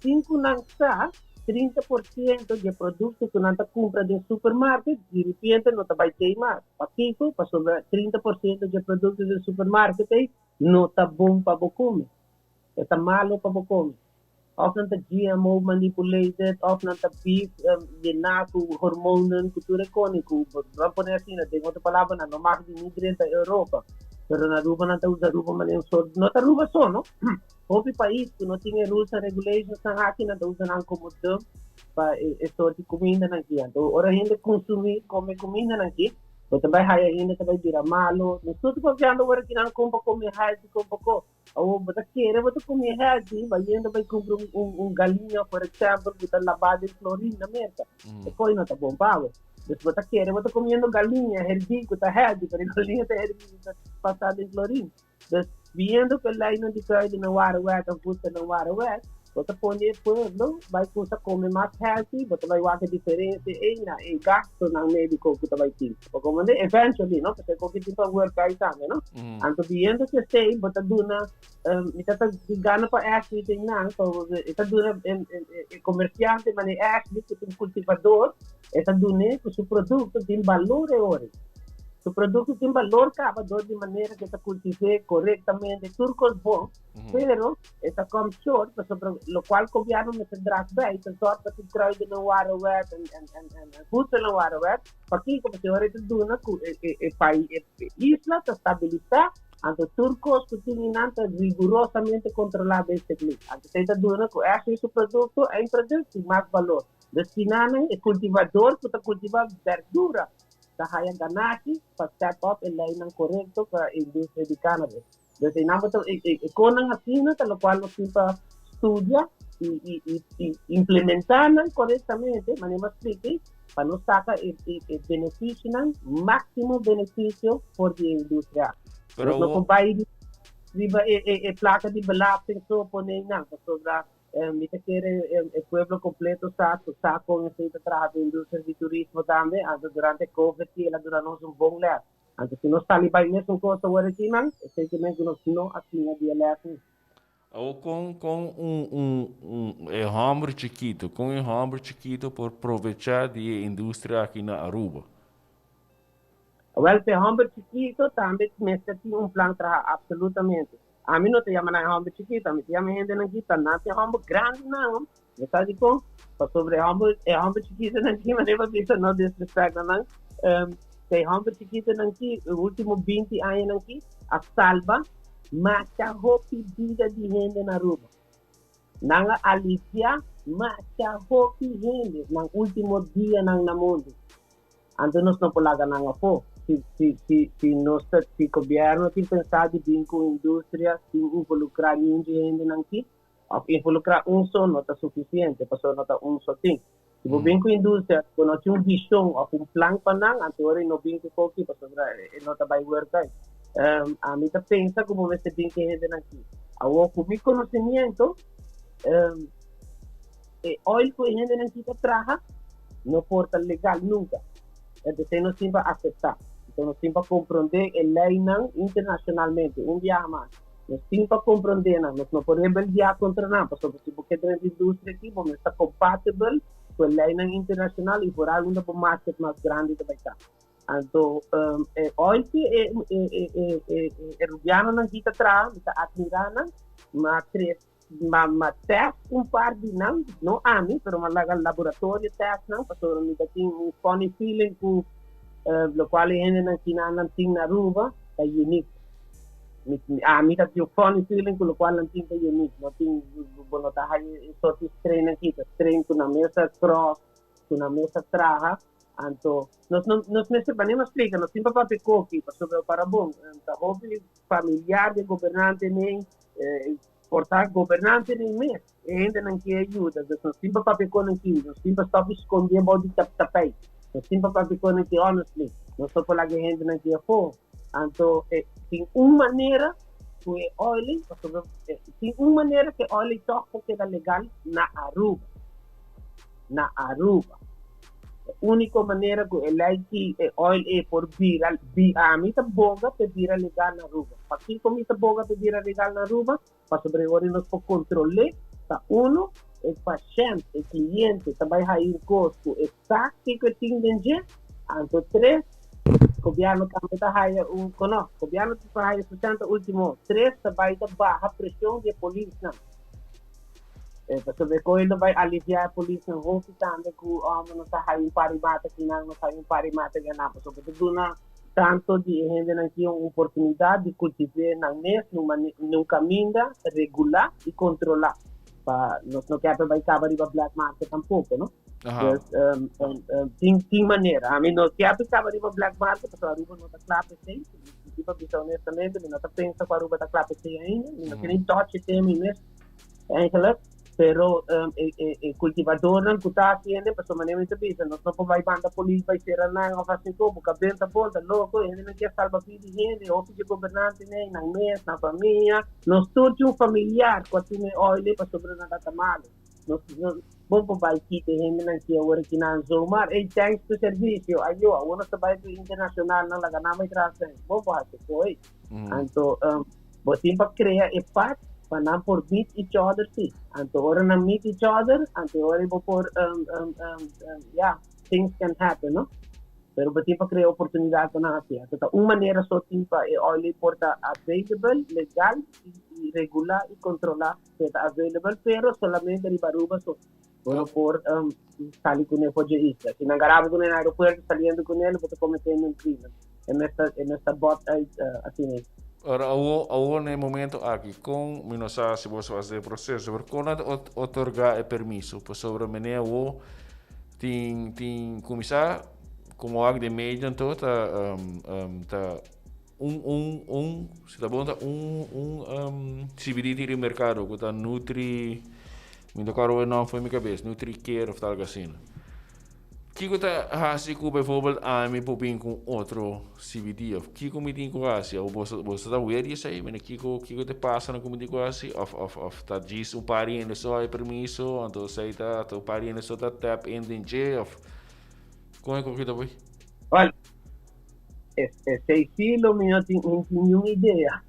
Speaker 3: sin ku nan sa 30% di e produkto ku nan ta kumpra den supermarket di ripiente no ta bai tei mas. Pakiko? Pasobra 30% di e produkto den supermarket ei no ta bon pa bo kome. E ta malo pa bo kome. Òf nan ta GMO manipulated, òf nan ta beef yená ku hormonen, ku tur e koni ku bo pone asina, den otro palabra nan no mag di ni drenta Europa. Pero na Aruba nan ta usa Aruba manera un sort, no ta Aruba so no. Hopi pais ku no tin e rules and regulations nan aki nan ta usa nan komo dump pa e sort di kumindanan aki. Anto ora hende kunsumí, kome kumindanan aki, bo ta bai haya hende ta bai bira malo. Nos tur ta papiando ora ki nan kon pa kome healthy, kon pa ko. Awor bo ta kere bo ta kome healthy bayendo bai kumpra un galiña for example ku ta labá den klorin na Merka. E koi no ta bon pa bo. Dus bo ta kere bo ta komiendo galiña herbí ku ta healthy, pero e galiña ta herbí ku ta pasá den klorin. Dus, viendo ku e leinan di kruiden a ware wet of voedselnan a ware wet, bo ta pone e pueblo bai kusa kome mas healthy, bo ta bai wak e diferensia ei na e gastonan mediko ku ta bai tin. Bo komprende? Eventually, no? Pasobra koki tin pa work uit tambe, no? Anto viendo ku esei, bo ta duna, mi ta ta gana pa Ashley den nan, pasobra e ta duna e komersiante manera Ashley ku ta un kultivador, E ta dun'é ku su produkto tin balor e ora. Su produkto tin balor kaba dor di manera ku e ta kultiv'é korektamente, tur kos bon, pero e ta kom short pasobra lokual gobièrnu mester dras bei ta sòrt pa tin kruidennan ware wet en en en en voedselnan ware wet. Pakiko? Pasobra e ora e ta duna ku e e e pai e isla ta stabilisá, anto tur kos ku tin einan ta rigurosamente kontrolá basically. Anto esei ta duna ku èkshli su produkto, eindprodukt tin mas balor. Dus kinanan e kultivador ku ta kultivá berdura ta haya ganashi pa set up e leinan korekto pa e industria di cannabis. Dus einan bo ta e konan asina ta lokual nos tin pa studia i i i i implementá nan korektamente, manera mi a splika ei, pa nos saka e e e benefisionan, máksimo benefisio for di e industria aki.
Speaker 1: Pero
Speaker 3: Nos no por bai riba e e e plaka di belasting so pone einan, pasobra Mi ta kere e pueblo completo sa cu sa con esey ta traha cu industria di turismo tambe, anto durante covid si el a duna nos un bon les. Anto si nos sali bay mesun cos awor aki nan, esey ke men cu nos no a siña di e les ni.
Speaker 1: Awor con con un un un e homber chikito, con e homber chikito por provecha di e industria aki na Aruba?
Speaker 3: Awel p'e homber chikito tambe mester tin un plan traha absolutamente. Ami no ta yama nan e hòmber chikitu, ami ta yama e hendenan ki ta nan tin hòmber grandinan. Bo sa dikon? Pasobra e hòmber e hòmber chikitunan ki, manera bo bisa no disrespect na nan, e hòmber chikitunan ki e último binti añanan ki a salba masha hopi bida di hende na Aruba. Nan a aliviá masha hopi hende nan último dianan na mundu. Anto nos no por laga nan afó. Si, si, si, si nos ta, si gobièrnu tin pensá di bin ku industria sin involukrá niun di e hendenan aki, òf involukrá un so no ta sufisiente, pasobra no ta un so tin. Si bo bin ku industria, bo no tin un vishon òf un plan pa nan, anto ora e no bin ku koki pasobra e no ta bai wèrk ei. Ami ta pensa ku bo mester bin ku e hendenan aki. Awor ku mi konosimiento, E oil ku e hendenan ki ta traha no por ta legal nunka. Entonces nos tin pa aseptá. Entonces nos tin pa komprondé e leinan internashonalmente. Un biaha mas, nos tin pa komprondé nan. Nos no por rebeldiá kontra nan, pasobra si bo ke drenta industria aki, bo mester ta kompatibel ku e leinan internashonal i vooral unda bo market mas grandi ta bai ta. Anto e oil ku e e rubianonan ki ta traha, mi ta atmirá nan, ma tres Ma ma test un par di nan, no ami, pero ma laga laboratorio test nan, pasobra mi ta tin un funny feeling ku lokual e hendenan kinan nan tin na Aruba ta unique. Mi ami ta tin un funny feeling ku lokual nan tin ta unique. No tin, bo no ta haya e sorti strain aki, ta strain ku nan mes a cross, ku nan mes a traha. Anto nos no nos mester, manera mi a splika, nos tin pa papia koki, pasobra para bon, ta hopi familiar di e gobernante nei, Por ta gobernantenan mes, e hendenan ke a yuda. Dus nos tin pa papia ku nan ki, nos tin pa stop di skonde bou di tapijt. Nos tin pa papia ku nan ki honestly. Nos no por laga e hendenan ki afó. Anto e tin un manera ku e olie, pasobra tin un manera ku e olie tòg por keda legal na Aruba. Na Aruba. E úniko manera ku e lei ki e oil e por bira bi ami ta boga p'e bira legal na Aruba. Pakiko mi ta boga p'e bira legal na Aruba? Pasobra e ora nos por kontrol'é ta uno, e pashènt, e kliente ta bai haña un kos ku e sa kiko e tin den dje, anto tres, gobièrnu tambe ta haña un kono, gobièrnu ta haña su sènta último, tres ta bai ta baha preshon di e polisnan. Pasobra e koe lo bai aliviá e polisnan hopi tambe ku ora nos a haña un par di mata kinan, nos haña un par di mata kinan. Pasobra ta duna tanto di e hendenan ki un oportunidat di kultiv'é nan mes na un kaminda regulá i kontrolá. Pa nos no kèr pa bai kaba riba black market tampoko, no? Dus tin tin manera. Ami no kier pa kaba riba black market pasobra Aruba no ta kla pa esei. Mi pa bisa honestamente, mi no ta pensa ku Aruba ta kla pa esei ainda. Mi no ke ni touch e tema mes. Eigenlijk, pero e, e, e cultivadornan cu ta haciendo, pasobra manera mi ta bisa, nos no por bay banda polis bay cera nan of haci co, bo cabeza ta bon, ta loco, hende nan kier salba vida di hende, hopi dje gobernante nei, nan mes, nan famia, nos tur tin un familiar cu a tuma e oile pasobra nan ta malo. Nos, nos, bo por bay kita e hendenan ki awor aki nan zomaar, ey thanks pa servicio, ayo, awor nos ta bay pa internacional nan laga nan bay traha thanks, bo por haci co ey. Anto, bo tin pa crea e pad pa nan por meet each other si. Anto ora nan meet each other, anto ora bo por, yeah, things can happen, no? Pero bo tin pa crea oportunidad pa nan haci. Anto ta un manera so tin pa e olie por ta available, legal y regula y controla cu e ta available, pero solamente riba Aruba so. Bo no por sali cune for dje isla. Si nan garabo cune na aeropuerto saliendo cune, lo bo ta cometiendo un crimen. E mes ta, e mes ta bot uit asina ei.
Speaker 1: Ora awo, awo na e momento aki, con, mi no sa si boso a haci e proceso, pero con nan ta otorga e permiso? Pasobra mene awo. Tin tin kuminsá komo wak den medio anto ta ta un un un si ta bon ta un un CBD tin riba merkado ku ta Nutri mi no ta kòrda e nòmber for mi kabes Nutri Care òf algu asina. Kiko ta hasi ku bijvoorbeeld ami por bin ku un otro CBD òf kiko mi tin ku hasi òf boso boso ta wea di esei mene kiko kiko ta pasa ku mi tin ku hasi òf òf òf ta djis un par di hende so hay permiso anto esei ta un par di hende so ta tap in den dje òf kon e koki ta bai?
Speaker 3: Wèl, esei sí lo mi no tin niun idea.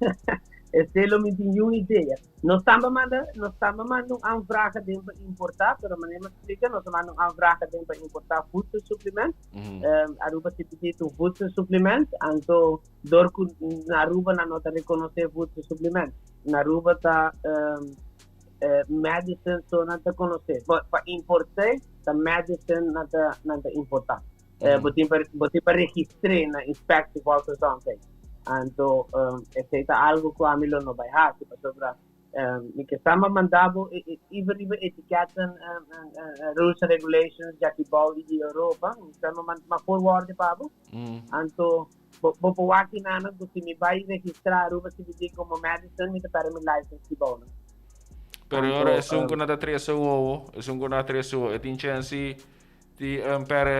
Speaker 3: Esei lo mi tin niun idea. Nos tamba manda, nos tamba manda un aanvraag den pa importá, pero manera mi a splika, nos a manda un aanvraag den pa importá voedselsupplement. Aruba CPT ta un voedselsupplement, anto dor ku na Aruba nan no ta rekonosé voedselsupplement. Na Aruba ta medicine so nan ta konosé. Pa import'é ta medicine nan ta nan ta importá. Bo tin pa bo tin pa registr'é na Inspectie Volksgezondheid. Anto esei ta algo ku ami lo no bai hasi pasobra mi ke sa m'a manda bo iba riba etiketten rules and regulations djaki bou i di Europa mi sa m'a forward pa bo. Anto bo bo por wak kinan ku si mi bai registrá Aruba CBD komo medicine mi ta pèrdè mi license di bou nan.
Speaker 1: Pero ora esun ku nan ta trese wowo esun ku nan a trese wowo e tin chèns Di pere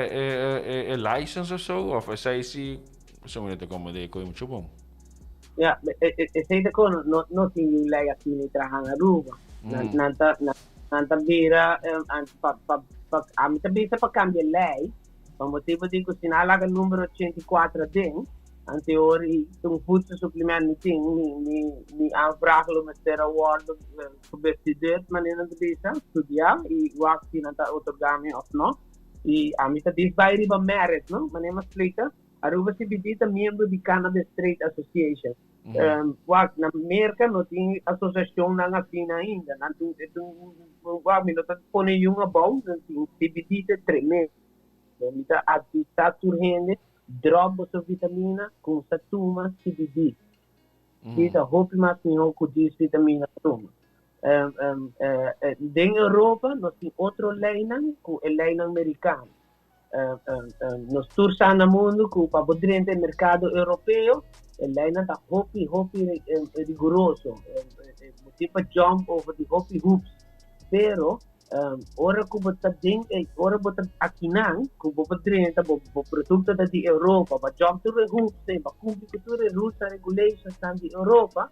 Speaker 1: e license of so of esei si so mi no ta komprende koe mucho bon.
Speaker 3: Ja, esei ta kono no no tin niun lei asina i traha na Aruba. Nan nan ta nan ta bira pa pa pa ami ta bisa pa kambia lei pa motibu di ku si nan a laga numero 84 aden anteor i ta un voedselsupplement mi tin mi mi mi aanvraag lo mester a wordo Gebestudeerd manera nan ta bisa, studiá i wak si nan ta otorgá mi òf no. I ami ta dis bai riba merit, no? Manera mi a splika, Aruba CBD ta miembro di Cannabis Trade Association. Wak, na Merka no tin asosiashonnan asina ainda. Nan tin, e tin un, wak, mi no ta pone yun abou, nan tin CBD ta tremendo. Mi ta advisá tur hende, dròp boso vitamina, kumsa tuma CBD. Di ta hopi mas mihó ku dis vitamina tuma. Den Europa nos tin otro leinan ku e leinan merikano. Nos tur sa na mundu ku pa bo drenta e merkado europeo e leinan ta hopi hopi riguroso. Bo tin pa jump over di hopi hoops. Pero ora ku bo ta den e ora bo ta akinan ku bo por drenta bo bo produkto ta di Europa bo a jump tur e hoops ei bo a kumpli ku tur e rules and regulations nan di Europa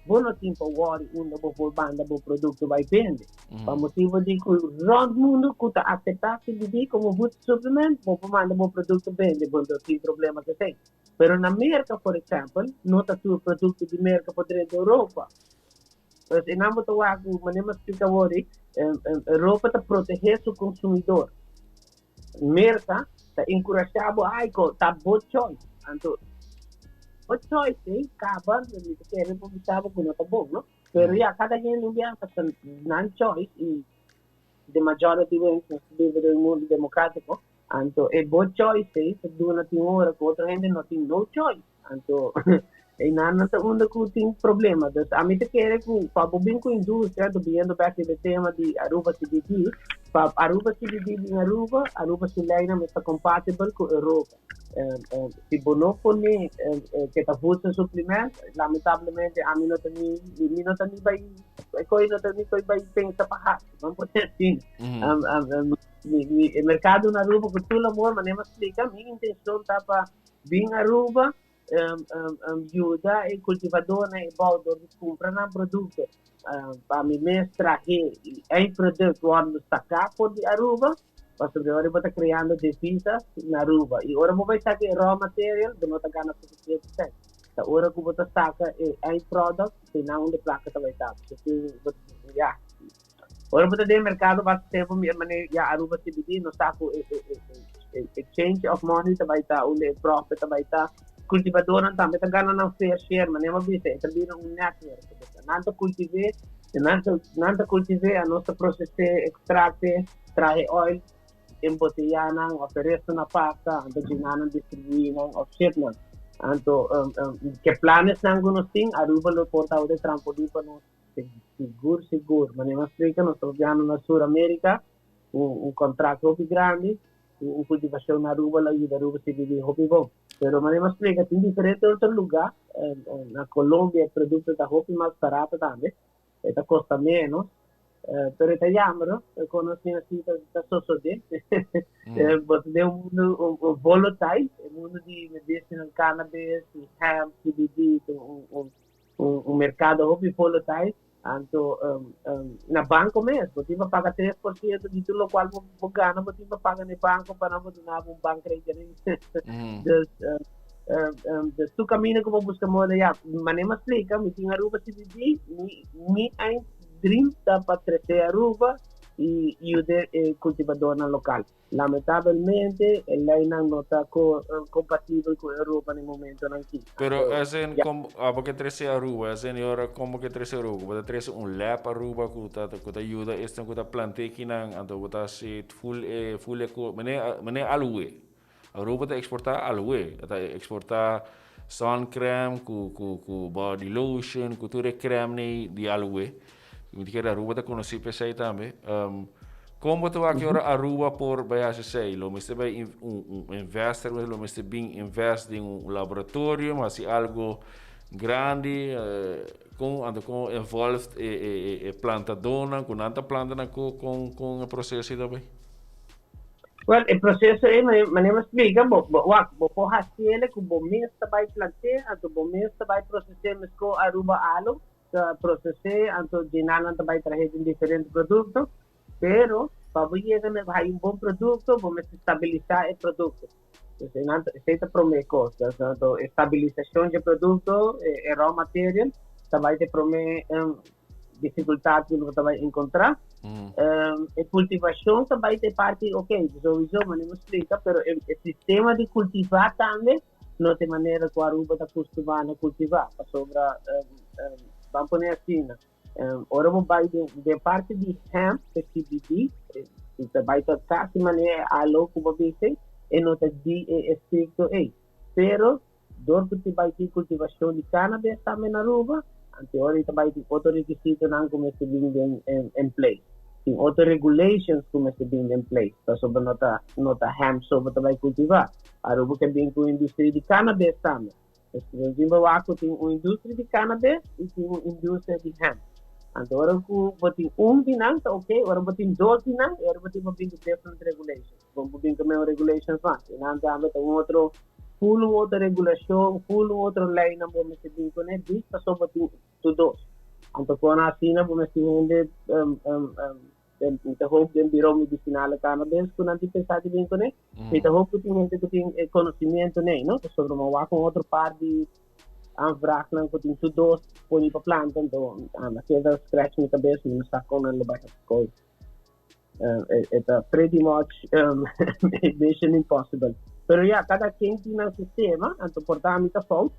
Speaker 3: bo no tin pa wòri unda bo por banda bo produkto bai bende pa motibu di ku rònt mundu ku ta aseptá CBD komo voedselsupplement bo por manda bo produkto bende bo no tin problema ku esei pero na Merka por ehèmpel no ta tur produkto di Merka por drenta Europa. Pues einan bo ta wak ku manera mi a splika awor ei, Europa ta protegé su konsumidor. Merka ta enkurashá bo, ai ko ta bo choice. Anto bo choice ei kaba mi ta kere bo bisa bo ku no ta bon, no? Pero ya, kada hende un biaha ta nan choice i the majority wins, nos ta biba den un mundu demokratiko. Anto e bo choice ei ta duna tin ora ku otro hende no tin no choice. Anto einan nan ta unda ku tin problema. Dus ami ta kere ku pa bo bin ku industria, anto biniendo bek riba e tema di Aruba CBD, pa Aruba CBD bin Aruba, Aruba su leinan mester compatibel ku Europa. Si bo no pone ke ta voedselsupplement, lamentablemente ami no ta ni, mi no ta ni bai, e koi no ta ni koi bai pensa pa hasi, ban pone asina. Mi e merkado na Aruba ku tur amor, manera mi a splika, mi intenshon ta pa bin Aruba yuda e kultivadornan e bou dor di kumpra nan produkto pa mi mes trahe e eindproduct wòrdu saká for di Aruba, pasobra ora bo ta kreando devisas na Aruba i ora bo bai saka e raw material bo no ta gana sufisiente sèn. Ta ora ku bo ta saka e eindproduct te nan unda e plaka ta bai ta. Ya. Ora bo ta den merkado basta tempu mi manera ya Aruba CBD no sa ku e e change of money ta bai ta unda e profit ta bai ta. Kultivadornan tambe ta gana nan fair share manera mi a bisa e ta bira un network. Nan ta kultiv'é nan ta nan ta kultiv'é anos ta proses'é ekstrak'é traha e oil emboteyá nan òf e resto na paka anto djina nan distribuí nan òf ship nan. Anto ke planesnan ku nos tin Aruba lo por tabata e trampolin pa nos. Sigur, sigur. Manera mi a splika, nos ta biahando na Sur America. Un contract hopi grandi, un cultivacion na Aruba lo yuda Aruba CBD hopi bon. Pero manera mi a splica, tin diferente otro lugar. Na Colombia e producto ta hopi mas barato tambe. E ta costa menos. Pero e ta jammer, no? E conoci asi ta sosode. Bo ta den un mundo volatile, e mundo di medicinal cannabis, di hemp, CBD, un mercado hopi volatile. Anto na banco mes, bo tin pa paga 3% di tur locual bo gana, bo tin pa paga na e banco pa nan bo duna bo un bankrekening. Dus tur camino cu bo busca moda ya. Manera mi a splica, mi tin Aruba CBD, mi eind dream ta pa trece Aruba y yuda e cultivadornan local. Lamentabelmente e leynan no ta compatibel cu Europa na e momentonan aki.
Speaker 1: Pero as in, com, abo ke trece Aruba, as in e ora como ke trece Aruba? Bo ta trece un lab Aruba cu ta cu ta yuda esnan cu ta planta ekinan, anto bo ta haci full e full e co, mene mene aloe. Aruba ta exporta aloe, ta exporta sun creme cu cu cu body lotion, cu tur e creme nei di aloe. Mi ta kere Aruba ta conoci pa esey tambe. Con bo ta wak ora Aruba por bay haci esey? Lo mester bay un investor, lo mester bin invest den un laboratorio, haci algo grandi, con anto con involved e plantadonan, cu nan ta planta nan cu con con e proceso ta bay?
Speaker 3: Well, e proceso ey manera mi a splica, bo wak, bo por haciele cu bo mes ta bay plant'e, anto bo mes ta bay proces'e mesco Aruba Aloe. Ta proces'é, anto dje nan ta bai trahe den diferente producto, pero pa bo yega na haña un bon producto, bo mester stabilisá e producto. Dus e nan ta, esei ta promé kos. Dus anto e stabilisashon dje producto, e raw material, ta bai ta e promé dificultad ku bo ta bai encontrá. E cultivacion ta bai ta e parti, ok, souiso, manera mi splika, pero e sistema di cultivá tambe, No ta e manera ku Aruba ta kustumá na kultivá, pasobra ban pone asina, ora bo bai den parti di hemp, e CBD, ku ta bai ta kasi manera e aloe ku bo bisa, e no ta di e efekto ei. Pero dor ku ti bai tin kultivashon di cannabis tambe na Aruba, anto ora ei ta bai tin otro rekisitonan ku mester bin den en place. Tin otro regulations ku mester bin den place, pasobra no ta hemp so bo ta bai kultivá. Aruba ke bin ku industria di cannabis tambe. Pues nos bin wak ku tin un industria di cannabis i tin un industria di hemp. Anto ora ku bo tin un di nan ta ok, ora bo tin dos di nan, e ora bo tin bo bin ku different regulations. Bo bo bin ku meun regulations mas. I nan tambe ta un otro, full un otro regulashon, full un otro leynan bo mester bin kuné dis pasobra bo tin tur dos. Anto kon asina bo mester hende Mi ta hoop den Bureau Medicinale Cannabis ku nan tin pensa di bin kuné. Mi ta hoop ku tin hende ku tin e konosimiento nei, no? Pasobra mi a wak un otro par di aanvraagnan ku tin tur dos poni pa planta, anto mi a keda scratch mi kabes, mi no sa kon nan lo bai hasi kos. E ta pretty much mission impossible. Pero ya, kada ken tin nan sistema, anto por ta mi ta fout.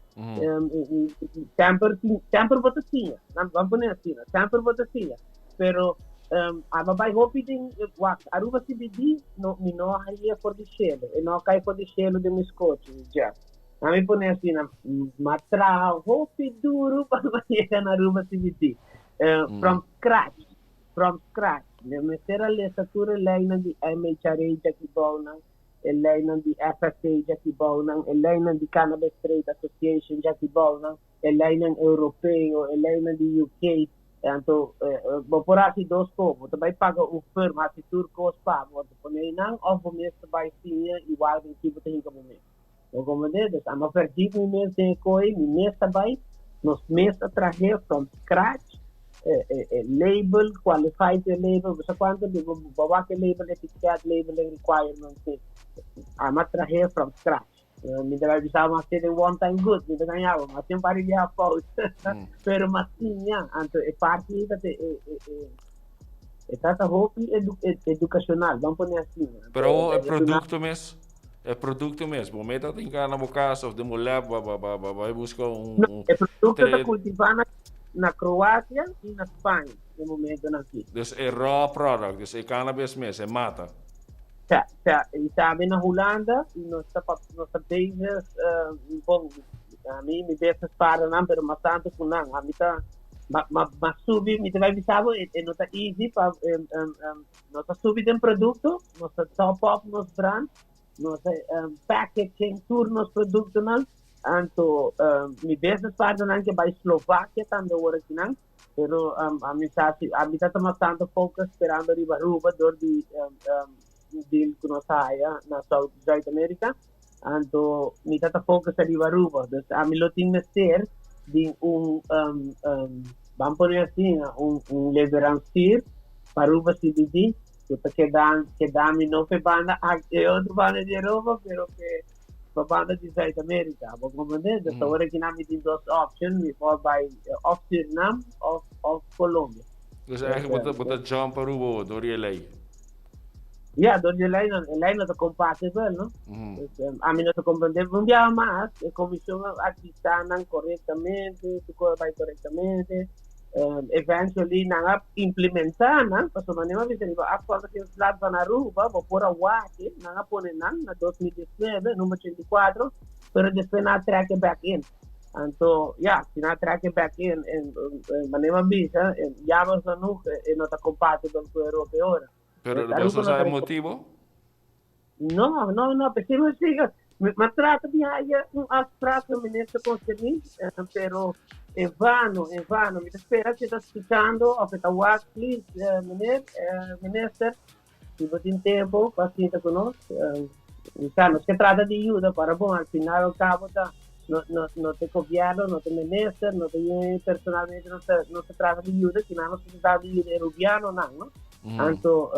Speaker 3: Semper tin, semper bo ta siña. Ban pone asina, semper bo ta siña. Pero aba bai hopi den wak Aruba CBD no mi no haye for di shelo e no kai for di shelo den mi skochi Jeff. A mi pone asina m'a traha hopi duru pa mi yega na Aruba CBD from scratch from scratch mi mester a lesa tur e leynan di MHRA djaki bounan e leynan di FSA djaki bounan e leynan di Cannabis Trade Association djaki bounan e leynan europeo e leynan di UK. Anto bo por hasi dos kos, bo ta bai paga un firm hasi tur kos pa bo, anto pone einan òf bo mes ta bai siña i wak den ki bo ta hinka bo mes. Bo komprendé? Dus amo a verdiep mi mes den e koi, mi mes ta bai, nos mes a trah'é from scratch, e label, qualify ku e label, bo sa kuantu di bo wak e label, etiket, labeling requirements, amo a trah'é from scratch. Mi ta bai bisa mas den one time good, mi ta gañaba, mas tin un par di biaha fout. Pero mas siña, anto e parti ta te e e e e ta ta hopi edu educacional, ban pone asina.
Speaker 1: Pero e producto mes, e producto mes, bo meta tin ka na bo casa of den bo lab ba ba ba ba bai busca un
Speaker 3: No, e producto ta cultiva na na Croacia y na Spaña den momentonan aki.
Speaker 1: Dus e raw product, dus e cannabis mes, e mata.
Speaker 3: Sa, sa, y tambe na Hulanda, y nos ta pa, nos ta bezig, bon, ami mi business partnernan, pero mas tanto cu nan. Ami ta, Ma subi, mi ta bai bisa bo, e no ta easy pa nos ta subi den produkto, nos ta top up nos brand, nos ta packaging tur nos produktonan. Anto mi business partnernan ke bai Slovakia tambe ora kinan, pero ami sa si ami ta tuma tanto focus sperando riba Aruba dor di deal ku nos a haya na South Zuid Amerika. Anto mi ta ta focus riba Aruba. Dus ami lo tin mester di un ban pone asina un un leverancier pa Aruba CBD ku ta keda keda mi no p'e banda aki e otro banda di Europa pero p'e pa banda di Zuid Amerika. Bo comprende? Dus awor aki nan mi tin dos option, mi por bai of Surinam of of Colombia.
Speaker 1: Dus eigenlijk bo ta jump Aruba door di e ley.
Speaker 3: Ja, door di e ley nan, e ley no ta compatibel, no? Dus, ami no ta comprende. Un biaha mas, e comision a advisa nan correctamente, tur cosa bai correctamente. Eventually nan a implementa nan, pasobra manera mi a bisa riba Afvalligensblad van Aruba, bo por a wak, nan a pone nan na 2019, number 84, pero despues nan a trek e back in. Anto, ja, si nan a trek e back in, en, manera mi a bisa, jammer genoeg, e no ta compatibel cu Europa e ora.
Speaker 1: Pero bo no sa e motibo?
Speaker 3: No, no, no, p'esei mi siga. Mi a trata di haya un afspraak cu e minister concerni, pero en vano, en vano. Mi ta spera si e ta scuchando of e ta wak, please, meneer, minister, si bo tin tempo pa sinta cu nos. Mi sa, nos ke trata di yuda, para bon, al final al cabo ta no, no, no ta e gobierno, no ta e minister, no ta yu personalmente nos ta, nos ta trata di yuda, sino nos ta trata di yuda e rubianonan, no? Anto,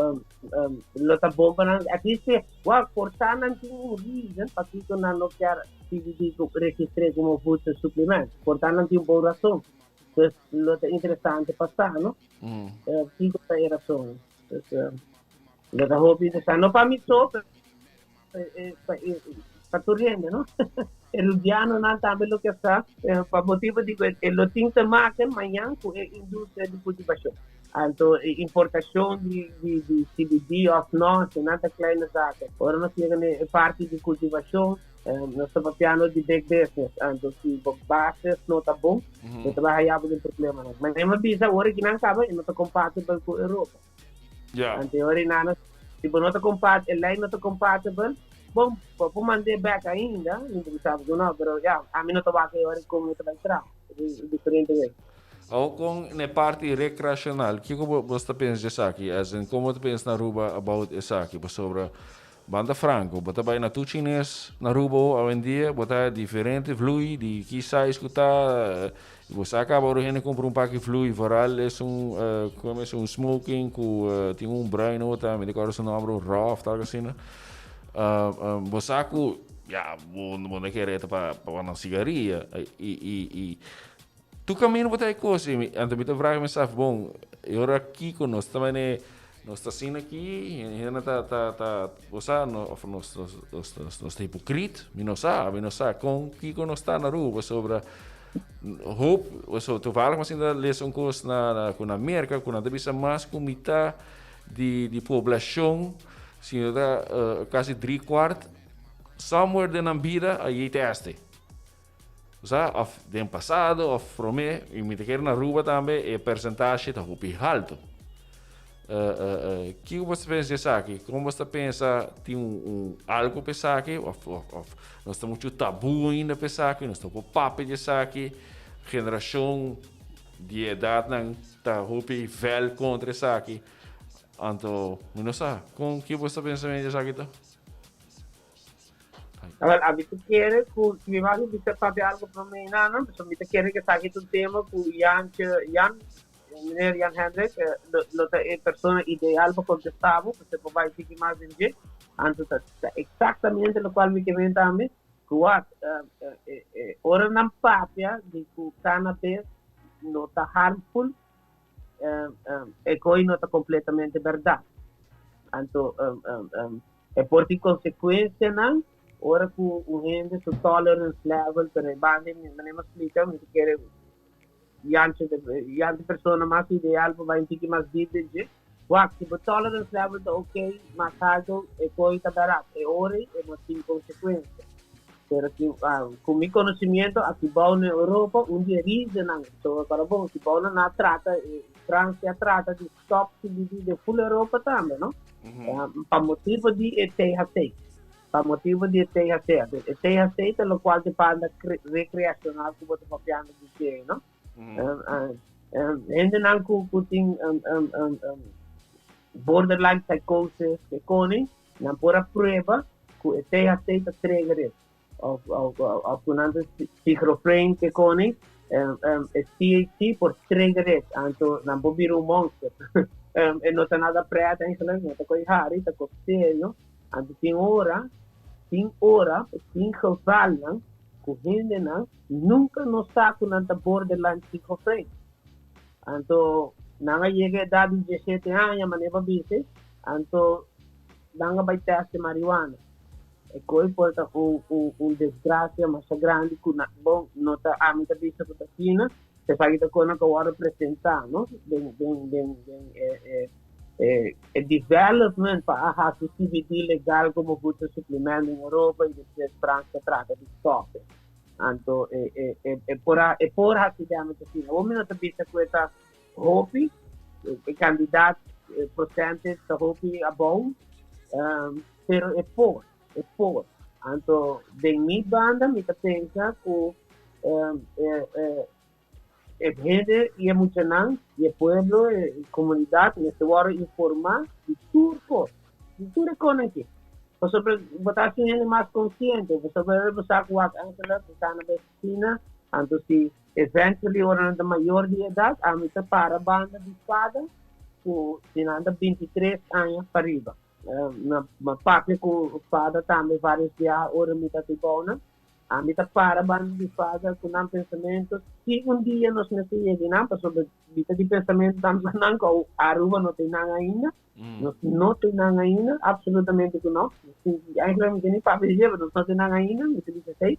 Speaker 3: lo ta bon pa nan, at least ke, wak, por ta nan tin un reason pakiko nan no kier CBD ku registr'é komo voedselsupplement. Por ta nan tin un bon rason. Dus lo ta interesante pa sa, no? Kiko ta e rason. Dus lo ta hopi interesante. No pa mi so, pero pa tur hende, no? E rubianonan tambe lo ke sa, pa motibo di ku e lo tin te maken mañan ku e industria di kultivashon. Anto e importashon di di CBD òf no, eseinan ta kleine zaken. Ora nos yega na e parti di kultivashon, nos ta papiando di big business. Anto si bo bases no ta bon, bo ta bai haya bo den problemanan. Manera mi a bisa, ora ki nan kaba e no ta kompatibel ku Europa. Anto e ora ei si bo no ta kompat, e lei no ta kompatibel, bon, bo por mand'é bèk ainda, mi ta bisa bo ku no, pero ya, ami no ta wak e ora kon e ta bai traha, e diferente wei.
Speaker 1: Awor kon na e parti rekreashonal, kiko bo bo ta pensa di esaki? As in, kon bo ta pensa na Aruba about esaki? Pasobra banda franco, bo ta bai na tur chines na Aruba awendia, bo ta haya diferente vloei di ki size ku ta, bo sa kaba ora hende kumpra un paki vloei, vooral esun komo esun smoking ku tin un bruin ota, mi ta kòrda su nòmber, un rof tal asina. Bo sa ku ya bo no kere ta pa pa nan sigaria i Tur camino bo ta e cos y anto mi ta vraag meself, bon, e ora kico nos ta mane, nos ta asina aki, hende ta, ta, ta, bo sa, no, of nos, nos, nos, nos, nos ta hipocrit, mi no sa, mi no sa con kico nos ta na Aruba, pasobra hoop, so toevallig mi a sinta lesa un cos na, na, cu na Merca, cu nan ta bisa mas cu mitad di, di poblacion, si no ta casi drie kwart, somewhere den nan bida a yei teste. Sa, of den pasado of prome, y mi ta kere na Aruba tambe e percentage ta hopi halto. Kiko bo ta pensa di esaki? Kon bo ta pensa tin un un algo pa esaki of of of nos ta muchu tabu ainda pa esaki, nos ta por papia di esaki, generacion di edadnan ta hopi vel contra esaki, anto mi no sa kon kiko bo ta pensa di esaki ta?
Speaker 3: Awel, ami ta kere ku si mi wak bisa papia algu promé nan, pasobra mi ta kere ku esaki ta un tema ku Jantje, Jan, meneer Jan Hendrik, lo lo ta e persona ideal pa kontestá bo, pasobra e por bai tiki mas den dje. Anto ta ta eksaktamente lokual mi ke men tambe, ku wak, ora nan papia di ku cannabis no ta harmful, e koi no ta kompletamente bèrdat. Anto e por tin konsekuensianan ora ku un hende su tolerance level, pero e banda mi manera mi a splika mi ta kere Jantje Jantje persona mas ideal pa bai un tiki mas dip den dje. Wak, si bo tolerance level ta ok, mas haltu e koi ta bèrdat. E ora ei e no tin konsekuensia. Pero aki, cu mi conocimiento, aki bou na Europa, un di e reasonnan, so para bon, aki bou nan a trata, Francia a trata di stop CBD den full Europa tambe, no? Pa motibo di e THC. Pa motibo di e THC. E THC ta locual te banda recreacional cu bo ta papiando di dje, no? Hendenan cu tin borderline psychosis, ke koni, nan por a prueba cu e THC ta trigger it. Of cu nan ta schizofreen ke koni, e THC por trigger it. Anto nan por bira un monster. E no ta nada pret eigenlijk, no ta coi hari, ta cos serio. Anto tin ora, tin ora, tin gevalnan cu hendenan nunca no sa cu nan ta borderline schizofreen. Anto nan a yega edad di 17 aña, manera bo a bisa, anto nan a bai test di marihuana. E coi por ta un desgracia masha grandi cu na, bon, no ta ami ta bisa cu ta asina, esaki ta con nan cu a wordo presenta, no? Den e development pa a haci CBD legal como voedselsupplement den Europa y despues Francia trata di stop. Anto e por haci damage asina. Awor mi no ta bisa cu e ta hopi, e cantidad, e percentage ta hopi abou, pero e por, e por. Anto den mi banda mi ta pensa cu e hende y e muchanan y e pueblo, e comunidad mester wordo informa di tur cos, di tur e cosnan aki. Pasobra bo ta haci un hende mas consciente, pasobra bo sa cu wak Angela cu ta na oficina, anto si eventually ora nan ta mayor di edad, ami ta para banda di fada cu si nan ta 23 aña pariba. Ma papia cu fada tambe varios biaha ora mi ta tibounan. Ami ta para banda di fada cu nan pensamento si un dia nos mester yega nan, pasobra mi ta di pensamento tambe cu nan cu Aruba no tin nan ainda. Nos no tin nan ainda, absolutamente cu no. Eigenlijk mi tin ni papia di dje, pero nos no tin nan ainda, mi ta bisa esey.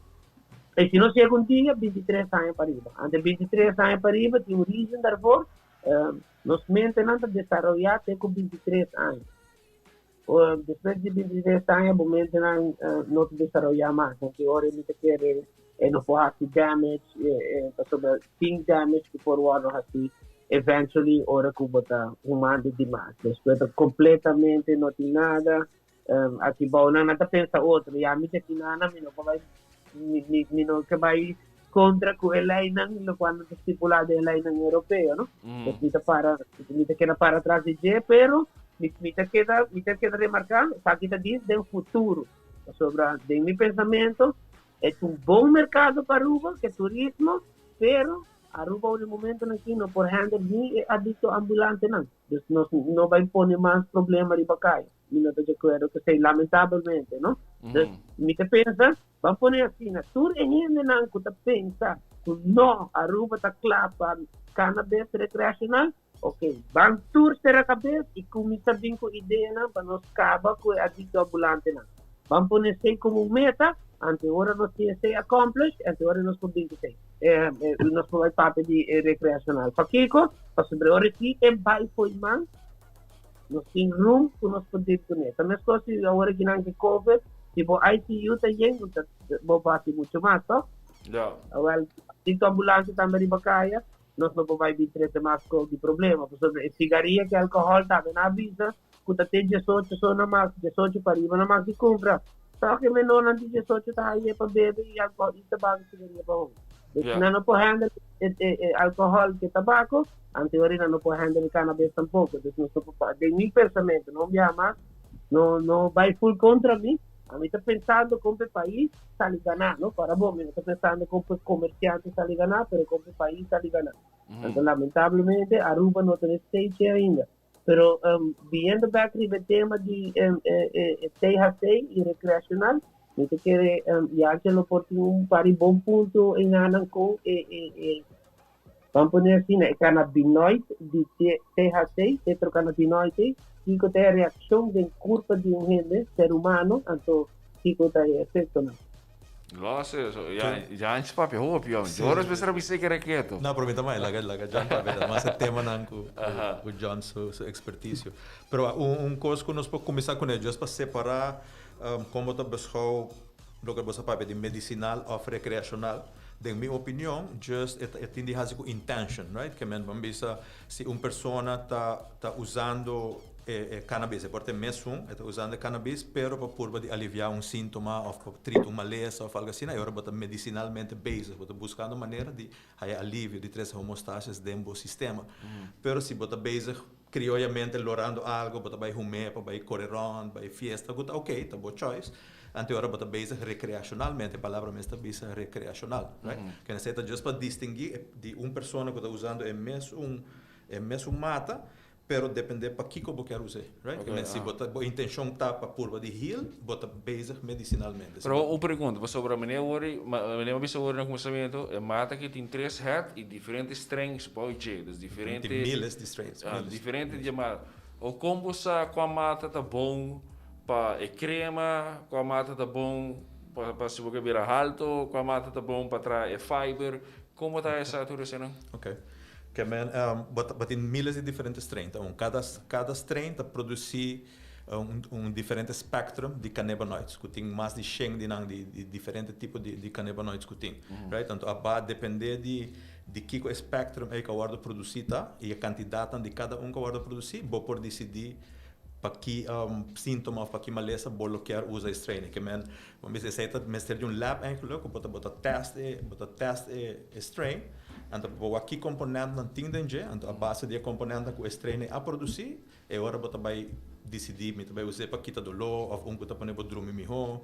Speaker 3: Y si nos yega un dia, 23 aña pariba. Ante 23 aña pariba tin un reason daarvoor. Nos mentenan ta desaroya te cu 23 aña. Despues di 23 aña bo mentenan no ta desaroya mas. Anto ora mi ta kere e no por haci damage, pasobra tin damage cu por wordo haci eventually ora cu bo ta humando dimas. Despues ta completamente no tin nada. Aki bou nan nan ta pensa otro. Ya mi ta tin nada, mi no por bay, mi no ke bay contra cu e leynan, locual nan ta stipula den e leynan europeo, no? Pues mi ta para, mi ta keda para atrás di dje, pero mi ta keda remarca, esaki ta dis den futuro. Pasobra den mi pensamento, e ta un bon mercado pa Aruba, ke turismo, pero Aruba op e momento aki no por handle ni e adicto ambulante nan. Dus nos no bay pone mas problema riba caya. Mi no ta di acuerdo cu esey, lamentablemente, no? Dus mi ta pensa, ban pone asina, tur e hendenan cu ta pensa cu no, Aruba ta cla pa cannabis recreacional, ok, ban tur cera cabes y cuminsa bin cu ideanan pa nos caba cu e adicto ambulantenan. Ban pone esey como un meta, ante ora nos tin esey accomplished, ante ora nos por bin cu esey. Nos por bay papia di recreacional. Pakico? Pasobra ora ki e bay fo'i man, nos tin room cu nos por deal cu ne. Ta mescos si awor aki nan ke COVID, si bo ICU ta yen, bo por haci mucho mas, toch?
Speaker 1: Ja.
Speaker 3: Awel, adicto ambulante tambe riba caya, nos no por bay bin trece mas co di problema. Pasobra e sigaria cu alcohol tambe nan a bisa cu ta te 18 so na mas, 18 pa riba na mas di cumpra. Toch e menornan di 18 ta haye pa bebe y alcohol y tabaco sigaria pa home. Dus nan no por handle e alcohol cu tabaco, anto ora nan no por handle cannabis tampoco. Dus nos no por, den mi pensamento, no biaha mas, no bay full contra mi. Ami ta pensando con e pais sali gana, no? Para bo, mi no ta pensando con e comerciante sali gana, pero con e pais sali gana. Anto, lamentablemente, Aruba no tin stage ainda. Pero viendo back riba e tema di THC y recreacional, mi ta kere ya cu lo por tin un par di bon punto en anan con e, ban pone asina, e cannabinoid di THC, tetracannabinoid, kico ta e reaccion den curpa di un hende, ser humano, anto kico ta e efectonan.
Speaker 1: Nossa, ya antes papia hopi, homem. Ora pensar bisa que era quieto.
Speaker 2: No, pero mi tambe, laga John papia, mas e temanan cu John su experticio. Pero un cos cu nos por cuminsa cu ne, just pa separa con ta beschouw. Loke bo sa papia di medicinal of recreacional, den mi opinion, just e e tin di haci cu intention, right? Ke men ban bisa si un persona ta ta usando e e cannabis, e por ta e mesun, e ta usando e cannabis, pero pa purba di alivia un sintoma of pa trita un malesa of algo asina, e ora bo ta medicinalmente bezig, bo ta buscando manera di haya alivio, di trece homostasis den bo sistema. Pero si bo ta bezig Crioyamente lorando algo, bo ta bay hum'é pa bay core rond, bay fiesta, cu ta ok, ta bo choice. Anto ora bo ta bezig recreacionalmente, e palabra mes ta bisa recreacional, right? Ke nesei ta just pa distingui di un persona cu ta usando e mesun e mesun mata, pero depende pakico bo kier us'é, right? Ke men si bo ta bo intencion ta pa purba di heal, bo ta bezig medicinalmente.
Speaker 1: Pero un pregunta, pasobra meneer wori, meneer a bisa wori na cuminsamentu, e mata aki tin tres het y diferente strains bou dje, dus diferente.
Speaker 2: Tin miles di strains, miles.
Speaker 1: Diferente di e mata. O con bo sa cua mata ta bon pa e crema, cua mata ta bon pa si bo ke bira halto, cua mata ta bon pa traha e fiber, con bo ta haya sa tur eseinan?
Speaker 2: Ok. Ke men, bo tin miles di diferente strain, ta un. Cada, cada strain ta produci un diferente spectrum di cannabinoids cu tin mas di shen di nan di diferente tipo di cannabinoids cu tin, right? Anto a ba depende di di kico e spectrum ey cu a wordo produci ta y e cantidadnan di cada un cu a wordo produci bo por dicidi pa ki sintoma of pa ki malesa bo lo kier usa e strain. Ke men bo bisa esey ta mester di un lab eigenlijk cu bo ta bo ta test e bo ta test e strain anto bo wak ki componentnan tin den dje anto a base di e componentnan cu e strain ey a produci E ora bo ta bai disidí mi ta bai us'é pa kita doló òf un ku ta pone bo drumi mihó,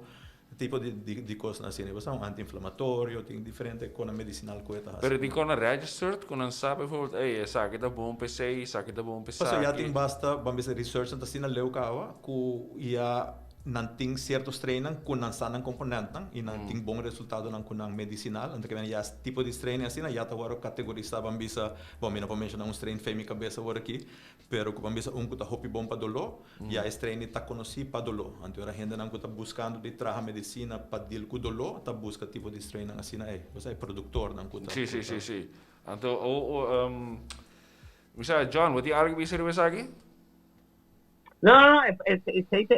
Speaker 2: tipo di di kosnan asina. Bo sa un anti-inflamatorio, tin diferente konan medisinal ku e ta hasi.
Speaker 1: Pero tin konan registered ku nan sa bijvoorbeeld, ey esaki ta bon pa esei, esaki ta bon pa
Speaker 2: Pasobra ya
Speaker 1: esaki.
Speaker 2: tin basta, ban bisa researchnan ta asina leu kaba ku ya nan tin sierto strainnan ku nan sa nan komponentnan i nan tin bon resultadonan ku nan medisinal. Anto ke ya tipo di strain asina ya ta wòrdu kategorisá ban bisa, bon mi no por menshoná un strain fei mi kabes awor aki, Pero ku ban bisa un ku ta hopi bon pa doló, ya e strain ta konosí pa doló. Anto ora hendenan ku ta buskando di traha medisina pa deal ku doló ta buska tipo di strainnan asina ei. Bo sa e produktornan ku ta.
Speaker 1: Sí, sí, sí, sí. Anto o mi sa John, bo tin algu bisa riba esaki?
Speaker 3: No, no, no, esei ta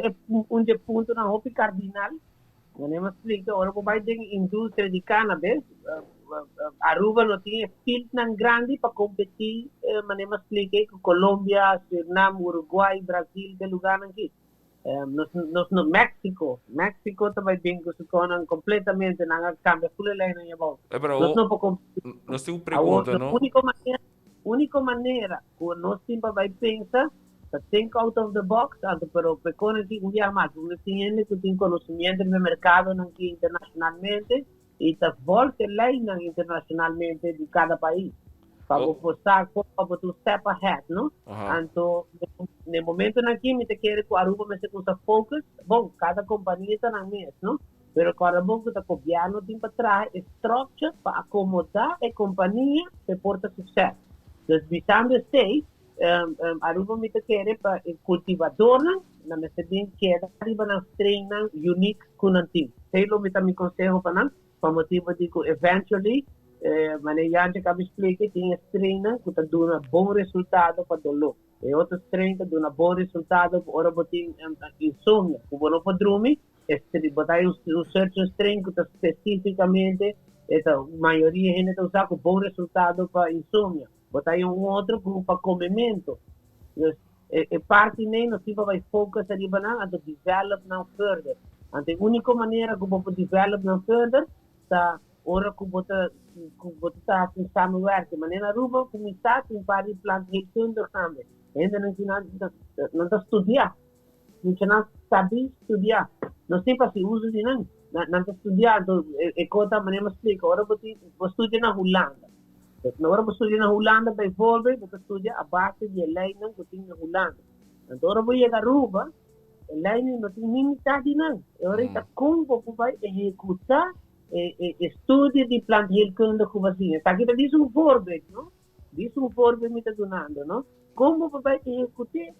Speaker 3: un dje puntonan hopi kardinal. Manera mi a splika, ora bo bai den industria di cannabis, Aruba no tin e fieldnan grandi pa competi, manera mi a splika ei, cu Colombia, Surinam, Uruguay, Brasil, te lugarnan aki. Nos, nos no, Mexico, Mexico ta bai bin cu su conan completamente, nan a cambia full e leynan abou.
Speaker 1: Eh, pero
Speaker 3: Nos no por competi.
Speaker 1: Nos tin un
Speaker 3: Awor,
Speaker 1: pregunta,
Speaker 3: nos
Speaker 1: no?
Speaker 3: unico manera, unico manera cu nos tin pa bai pensa Ta think out of the box, anto pero p'e aki un biaha mas, bo tin hende ku tin konosimiento riba e merkadonan aki internashonalmente i ta volg e leinan internashonalmente di kada pais pa bo por sa kon pa bo ta un step ahead, no? Anto na e momentonan aki mi ta kere ku Aruba mester kusa focus, bon, kada kompania ta nan mes, no? Pero kòrda bon ku ta gobièrnu tin pa traha e structure pa akomodá e kompania pa e por ta sukses. Dus bisando esei, Aruba mi ta kere pa e kultivadornan nan mester bin keda riba nan strainnan unique ku nan tin. Esei lo mi ta mi konseho pa nan, pa motibu di ku eventually, manera Jantje kaba di splika, tin e strainnan ku ta duna bon resultado pa doló. E otro strain ta duna bon resultado ku ora bo tin insomnia, ku bo no por drumi, bo ta un certain strain ku ta spesífikamente e ta mayoria hende ta usa ku bon resultado pa insomnia. Bo ta haña un otro ku pa komementu. Dus e parti nei nos tin pa bai focus ariba nan anto develop nan further. Anto e úniko manera ku bo por develop nan further ta ora ku bo ta ku bo ta traha tin samenwerking. Manera na Aruba kuminsá tin par di plantheelkundig tambe. Hendenan ki nan nan ta studia. Muchanan sabi studia. Nos tin pa hasi uso di nan. Nan ta studia, anto e ko ta manera mi a splika, ora bo tin bo studia na Hulanda. Ora bo studia na Hulanda bijvoorbeeld, bo ta studia a base di e leinan ku tin na Hulanda. Anto ora bo yega Aruba, e leinan no tin ni mitad di nan. E ora ei ta kon bo por bai ehekutá e e studio di plantheelkunde ku bo a siña. Esaki ta disi un voorbeeld, no? Disi un voorbeeld mi ta dunando, no? Kon bo por bai ehekut'é?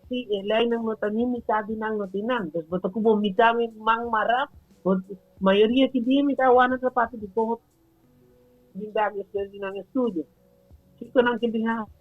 Speaker 3: Si e leinan no ta ni mitad di nan no tin nan. Dus bo ta ku bo mitad man mará, bo mayoria ki dia mi ta awana ta papia di kon bin bek despues di nan estudio. Kiko nan ke bin hasi?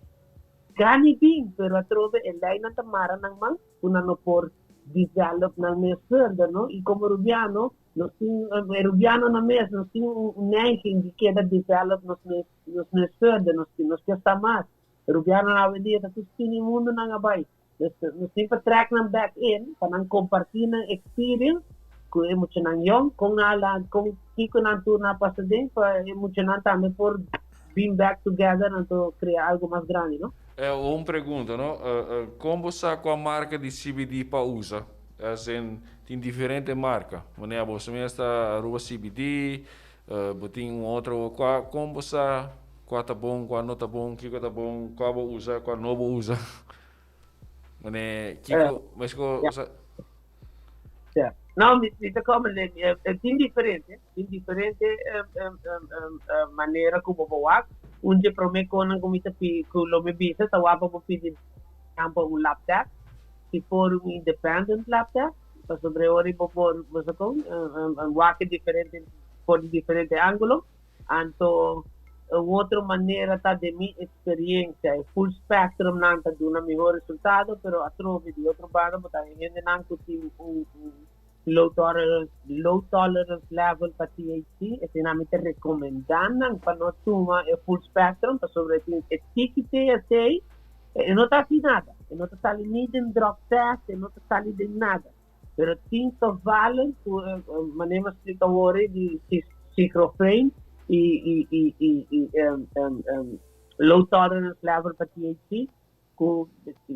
Speaker 3: Gani bin, pero atrobe e leinan ta mara nan man ku nan no por develop nan mes further, no? I komo Rubiano. Nos tin Arubianonan mes, nos tin un neiging di keda develop nos mes, nos mes further, nos nos kier sa mas. Arubianonan awendia ta tur spini mundo nan a bay. Dus nos tin pa trek nan back in pa nan comparti nan experience cu e muchanan yong, con nan a la, con kico nan tur nan a pasa den pa e muchanan tambe por bin back together anto crea algo mas grandi, no?
Speaker 1: Un pregunta, no? Con bo sa cua marca di CBD pa usa? As in, tin diferente marca. Wanneer bo mes ta Aruba CBD, bo tin un otro, cua, con bo sa cua ta bon, cua no ta bon, kico ta bon, cua bo usa, cua no bo usa? Wanneer, kico, mesco, sa.
Speaker 3: Ja. No, mi ta comprende. Tin diferente, tin diferente manera cu bo por wak. Un dje prome conan cu mi ta pi, cu lo mi bisa ta wak pa bo pidi pa un lab test. Si por un independent lab test, pasobra e ora bo por, bo sa con, wak e diferente, for di diferente angulo. Anto un otro manera ta den mi experiencia e full spectrum nan ta duna mihor resultado, pero atrobe di otro banda bo ta e hendenan cu tin un low tolerance, low tolerance level pa THC, esei mi ta recomenda nan pa no tuma e full spectrum pasobra e tin e tiki THC e no ta haci nada, e no ta sali ni den drug test, e no ta sali den nada. Pero tin gevallen cu manera mi a splica awor di schizofreen y y y y y low tolerance level pa THC cu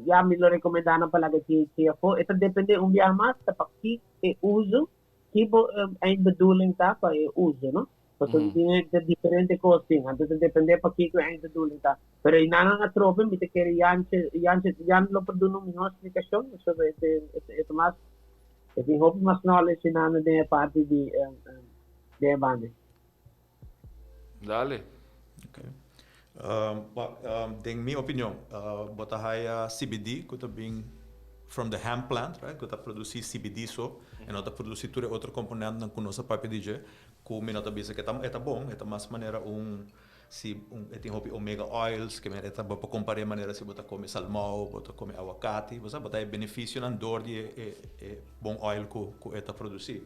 Speaker 3: ya mi lo recomenda nan pa laga THC afo. E ta depende un biaha mas ta pa ki e uso, ki bo eindbedoeling ta pa e uso, no? Pasobra tin e diferente cos tin, anto ta depende pa kico e eindbedoeling ta. Pero e nan atrobe mi ta kere Jantje, Jantje, Jan lo por duna un mihor splicacion pasobra e e ta mas, e tin hopi mas knowledge nan den e parti di den e banda.
Speaker 1: Dale.
Speaker 2: Okay. Den mi opinion, bo ta haya CBD cu ta bin from the hemp plant, right, cu ta produci CBD so, e no ta produci tur e otro componentnan cu nos a papia di dje, cu mi no ta bisa cu e ta bon, e ta mas manera un, si un, e tin hopi omega oils, ke men e ta bo por compara e manera si bo ta come salmou, bo ta come awakati, bo sa, bo ta haya beneficionan door di e e bon oil cu cu e ta produci.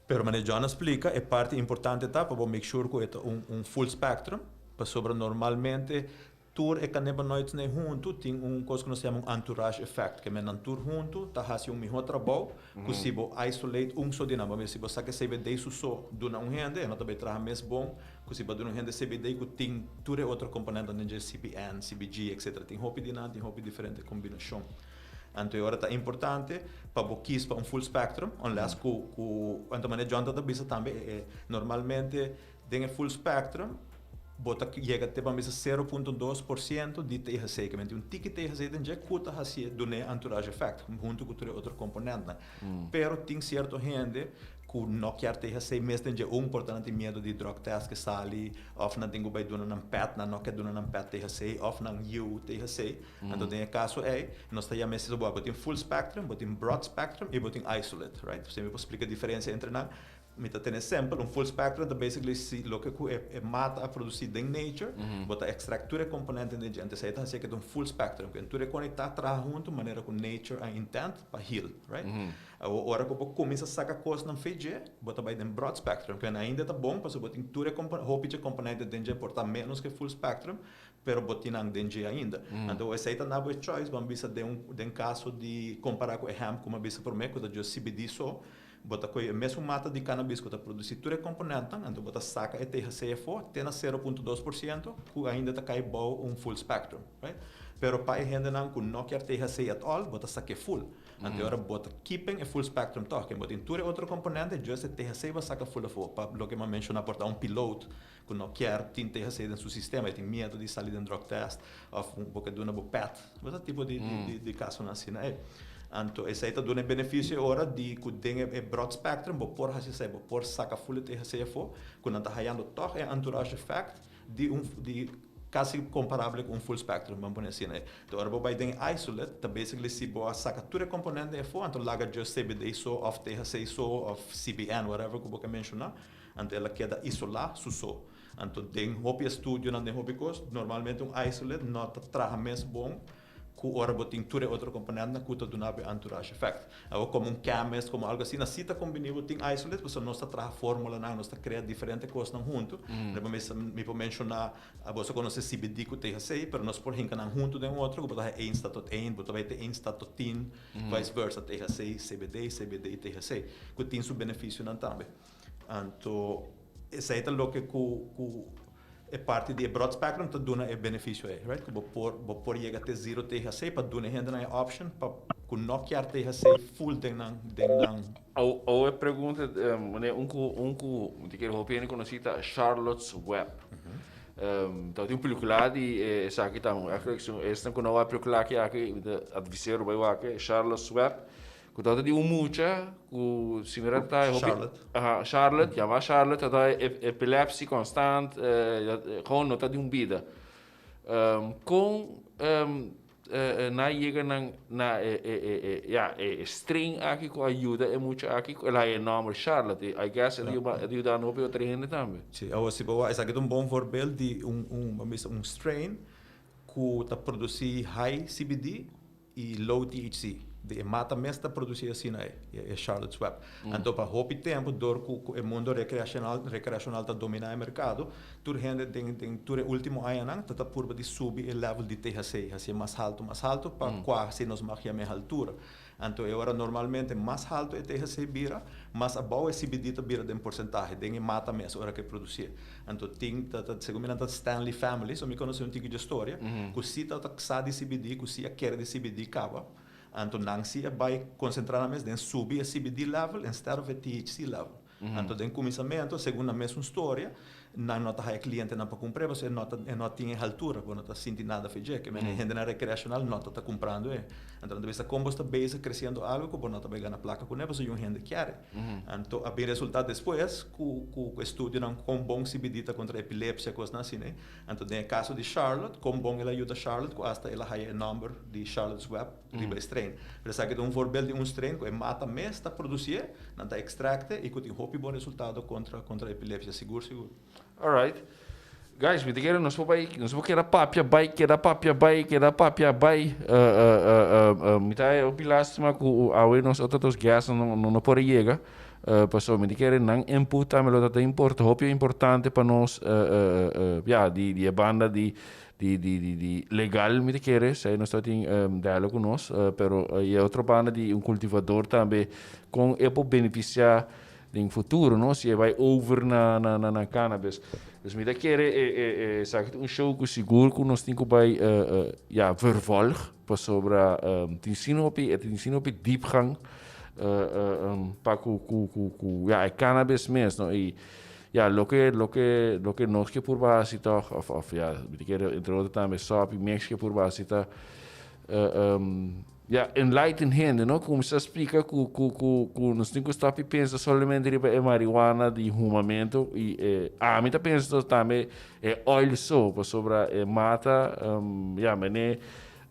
Speaker 2: Pero manera John a splica, e parti importante ta pa bo make sure cu e ta un un full spectrum, pasobra normalmente tur e cannabinoids nan huntu tin un cos cu nos ta yama un entourage effect, ke men nan tur huntu ta haci un miho trabou cu si bo isolate un so di nan. Bo mester si bo saca e CBD su so duna un hende, e no ta bay traha mes bon cu si bo duna un hende CBD cu tin tur e otro componentenan den dje, CBN, CBG, etcetera. Tin hopi di nan, tin hopi diferente combinacion. Anto e ora ta importante pa bo kies pa un full spectrum, unless cu cu anto manera John ta bisa tambe e normalmente den e full spectrum bo ta yega te ban bisa 0.2% di THC, ke men tin un tiki THC den dje ku ta hasié dun'é entourage effect huntu ku tur e otro komponentnan. Pero tin sierto hende ku no kier THC mes den dje un por ta nan tin miedu di drug test ke sali òf nan tin ku bai duna nan pet, nan no ke duna nan pet THC òf nan yiu THC. Anto den e kaso ei nos ta yama esei bo tin full spectrum, bo tin broad spectrum i bo tin isolate, right? P'esei mi por splika diferensia entre nan. Mi ta tene simpel, un full spectrum ta basically si loke ku e mata a produci den nature, bo ta extract tur e componenten den dje. Anto esei ta hacié ke ta un full spectrum, ku tur e conecta traha hunto manera ku nature a intent pa heal, right? Awor ora ku bo cuminsa saca cosnan fe dje, bo ta bay den broad spectrum, ku ainda ta bon pasobra bo tin tur e hopi dje componenten den dje, por ta menos ke full spectrum, pero bo tin nan den dje ainda. Anto esei ta na bo e choice, bo a bisa den un den caso di compara ku e hemp ku mi a bisa prome ku ta dje CBD so, Bo ta kohe e mesun mata di cannabis ku ta produsí tur e komponentnan, anto bo ta saka e THC afó te na 0.2% ku ainda ta kai bou un full spectrum, right? Pero pa e hendenan ku no kier THC at all, bo ta sak'é full. Anto e ora bo ta keeping e full spectrum tòg, ken bo tin tur e otro komponente, just e THC bo a saka full afó. Pa loke mi a menshoná por ta un piloot ku no kier tin THC den su sistema, e tin miedu di sali den drug test òf bo ke duna bo pet, bo sa tipo di di kasonan asina ei. Anto esei ta duna e benefisio e ora di ku den e broad spectrum bo por hasi esei, bo por saka full e THC afó ku nan ta hayando tòg e entourage effect di un di kasi komparabel ku un full spectrum, ban pone asina ei. Anto ora bo bai den e isolate ta basically si bo a saka tur e komponente afó anto laga just CBD so òf THC so òf CBN whatever ku bo ke menshoná. Anto el a keda isolá su so. Anto den hopi estudionan, den hopi kos, normalmente un isolate no ta traha mes bon. Ku ora bo tin tur e otro komponentnan ku ta duna bo e entourage effect. Awor komo un chemist, komo algu asina, si ta kombiní bo tin isolates pasobra nos ta traha formulanan, nos ta krea diferente kosnan huntu. Riba mi mi por menshoná, boso konosé CBD ku THC, pero nos por hinka nan huntu den otro ku bo ta haña één sta tot één, bo ta bai te één sta tot tin, vice versa, THC, CBD, CBD, THC, ku tin su benefisionan tambe. Anto esei ta loke ku ku E parti di e broad spectrum ta duna e beneficio ei, right? Cu bo por, bo por yega te zero THC pa duna e hendenan e option pa cu no kier THC full den nan, den nan.
Speaker 1: Awo e pregunta, meneer, un cu, un cu mi ta kere hopi hende conoci ta Charlotte's Web. Ta tin un pelicula di esaki tambe, eigenlijk esnan cu no wak e pelicula aki aki, mi ta advisero bay wak e, Charlotte's Web. Ku tabata di un mucha ku si mi ta hopi.
Speaker 2: Charlotte.
Speaker 1: Aha, Charlotte, yama Charlotte, tabata epilepsi konstant, gewoon no ta di un bida. Kon nan yega nan na e ya e strain aki ku a yuda e mucha aki ku el haya e nòmber Charlotte i I guess el a yuda hopi otro hende tambe.
Speaker 2: Si, awor si bo wak esaki ta un bon voorbeeld di un un bo bisa un strain ku ta produsi high CBD I low THC. Di e mata mes ta produci asina e, e Charlotte's Web. Anto pa hopi tempo dor cu cu e mundo recreacional recreacional ta domina e mercado, tur hende den den tur e ultimo añanan ta ta purba di subi e level di THC, haci'e mas halto mas halto pa cua si nos mag yama e haltura. Anto e ora normalmente mas halto e THC bira, mas abao e CBD ta bira den porcentahe, den e mata mes ora cu e produci'e. Anto tin ta ta segun mi nan ta Stanley family, so mi conoce un tiki dje storia, cu si ta ta sa di CBD, cu si a kere di CBD caba, anto nan si a bay concentra nan mes den subi e CBD level instead of e THC level. Anto den cuminsamento, segun nan mesun storia, nan no ta haya clientenan pa cumpre pasobra e no ta e no tin e haltura, bo no ta sinti nada fe dje, ke men e hendenan recreacional no ta ta cumprando e. Anto nan ta bisa con bo sta bezig creciendo algo cu bo no ta bay gana placa cune pasobra yun hende kier e. Anto a bin resultá despues ku ku estudionan kon bon CBD ta kontra epilepsia, kosnan asina. Anto den e kaso di Charlotte, kon bon el a yuda Charlotte ku asta el a haya e nòmber di Charlotte's Web riba e strain. Pero esaki ta un voorbeeld di un strain ku e mata mes ta produsié, nan ta ekstrakt'e i ku tin hopi bon resultado kontra kontra epilepsia, sigur sigur.
Speaker 1: Alright. Guys, mi ta kere nos por bai, nos por keda papia bai, keda papia bai, keda papia bai. Mi ta hopi lastima ku awe nos otro dos guests no no por a yega. Pasobra mi ta kere nan input tambe lo ta ta import hopi importante pa nos ya di di e banda di di di di di legal mi ta kere, esei nos ta tin dialogo ku nos, pero e otro banda di un kultivador tambe kon e por benefisiá Den futuro no si e bai over na na na na cannabis. Dus mi ta kere e e e esaki ta un show ku sigur ku nos tin ku bai ya vervolg pasobra tin sin hopi e tin sin hopi diepgang pa ku ku ku ku ya e cannabis mes no i ya loke loke loke nos ke purba hasi tog of of ya mi ta kere entre otro tambe Sop i Mix ke purba hasi ta Ya, enlighten hende, no? Kuminsá splika ku ku ku ku nos tin ku stòp di pensa solamente riba e marihuana di humamentu i e ami ta pensa tambe e oil so, pasobra e mata, ya, mene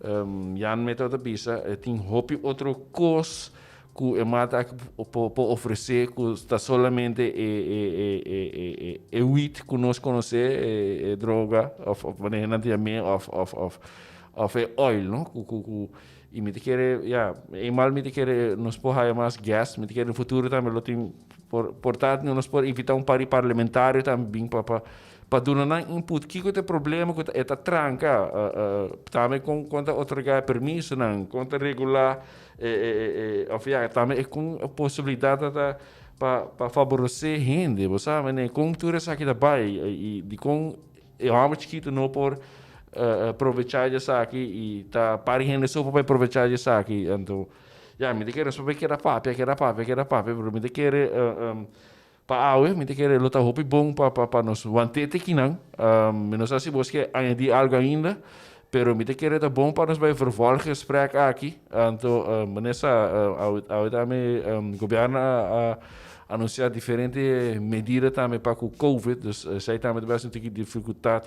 Speaker 1: Jan me tabata bisa, e tin hopi otro kos ku e mata aki por por ofresé ku ta solamente e e e e e e e weed ku nos konosé, e e droga òf òf manera nan ta yam'é òf òf òf. Of e oil no cu cu cu y mi ta kere ya eenmaal mi ta kere nos por haya mas guest mi ta kere den futuro tambe lo tin por por ta nos por invita un par di parlamentario tambe bin pa pa pa duna nan input kico ta e problema cu ta e ta tranca tambe con con ta otorga e permisonan con ta regula e e e of ya tambe e con posibilidad ta ta pa pa faborece hende bo sa mene con tur esaki ta bay y dicon E hòmber chikitu no por provechá di esaki i ta par di hende so por bai provechá di esaki. Anto, ya, mi ta kere nos por bai keda papia, keda papia, keda papia, pero mi ta kere pa awe, mi ta kere lo ta hopi bon pa pa pa nos want'é te kinan. Mi no sa si bos ke añadí algu ainda, pero mi ta kere ta bon pa nos bai vervolggesprek aki. Anto, Vanessa, awe awe tambe gobièrnu a a Anuncia diferente medida tambe pa cu covid, dus esey tambe ta bes un tiki dificultad.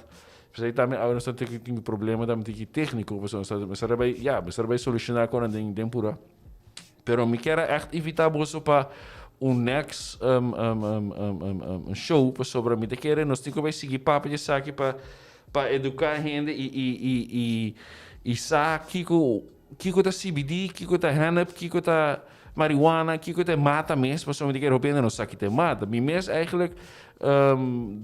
Speaker 1: Esey tambe awe nos ta tiki tin problema tambe tiki tecnico, pasobra nos ta mester a bay, ya, mester a bay soluciona con den den pura. Pero mi kier a echt invita boso pa un next show, pasobra mi ta kere nos tin cu bay sigui papia di esaki pa pa educa hende y y y y. I sa kiko kiko ta CBD, kiko ta hennep, kiko ta marihuana, kiko ta mata mes, pasobra mi ta kere hopi hende no sa ki ta e mata. Mi mes eigenlijk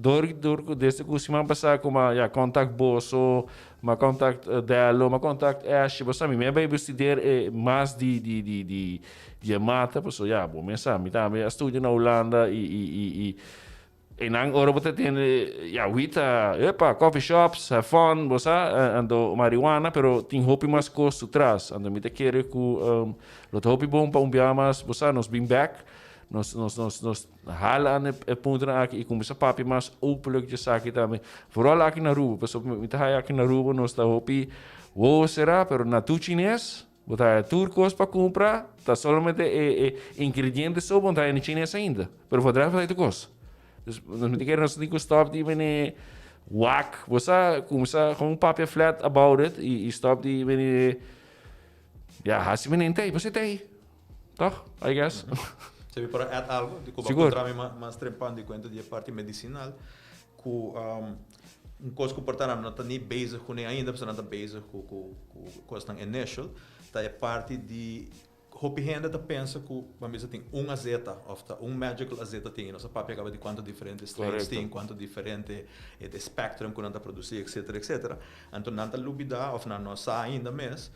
Speaker 1: dor dor ku desde ku siman pasá ku mi a ya contact boso, mi a contact Dello, mi a contact Ashley, bo sa mi mes a bai bestudeer e mas di di di di di e mata, pasobra ya bo mes sa mi tambe a studia na Hulanda i i i i Einan ora bo ta tende ya wita, epa, coffee shops, have fun, bo sa, anto marihuana, pero tin hopi mas kos tu tras. Anto mi ta kere ku lo ta hopi bon pa un biaha mas, bo sa, nos bin bek, nos nos nos nos hala an e puntonan aki i kuminsá papia mas openlijk di esaki tambe. Vooral aki na Aruba, pasobra mi ta haya aki na Aruba nos ta hopi wowo será, pero na tur chines. Bo ta haya tur kos pa kumpra, ta solamente e e ingrediente so bo no ta haya ni chines ainda. Pero for de rest bo ta haya tur kos. Dus nos mester kere nos tin ku stop di mene wak. Bo sa kuminsá gewoon papia flat about it i i stop di mene ya hasi mene entei, bo sa entei. Toch? I guess.
Speaker 2: Si mi por a add algo, di ku bo a puntra mi mas trempan di kuenta di e parti medisinal, ku Un kos ku por ta nan no ta ni bezig kuné ainda, pasobra nan ta bezig ku ku kosnan initial, ta e parti di hopi hende ta pensa ku ban bisa tin un azeta òf ta un magical azeta tin i nos a papia kaba di kuantu diferente strains tin, kuantu diferente e spectrum ku nan ta produsí etcetera etcetera. Anto nan ta lubidá òf nan no sa ainda mes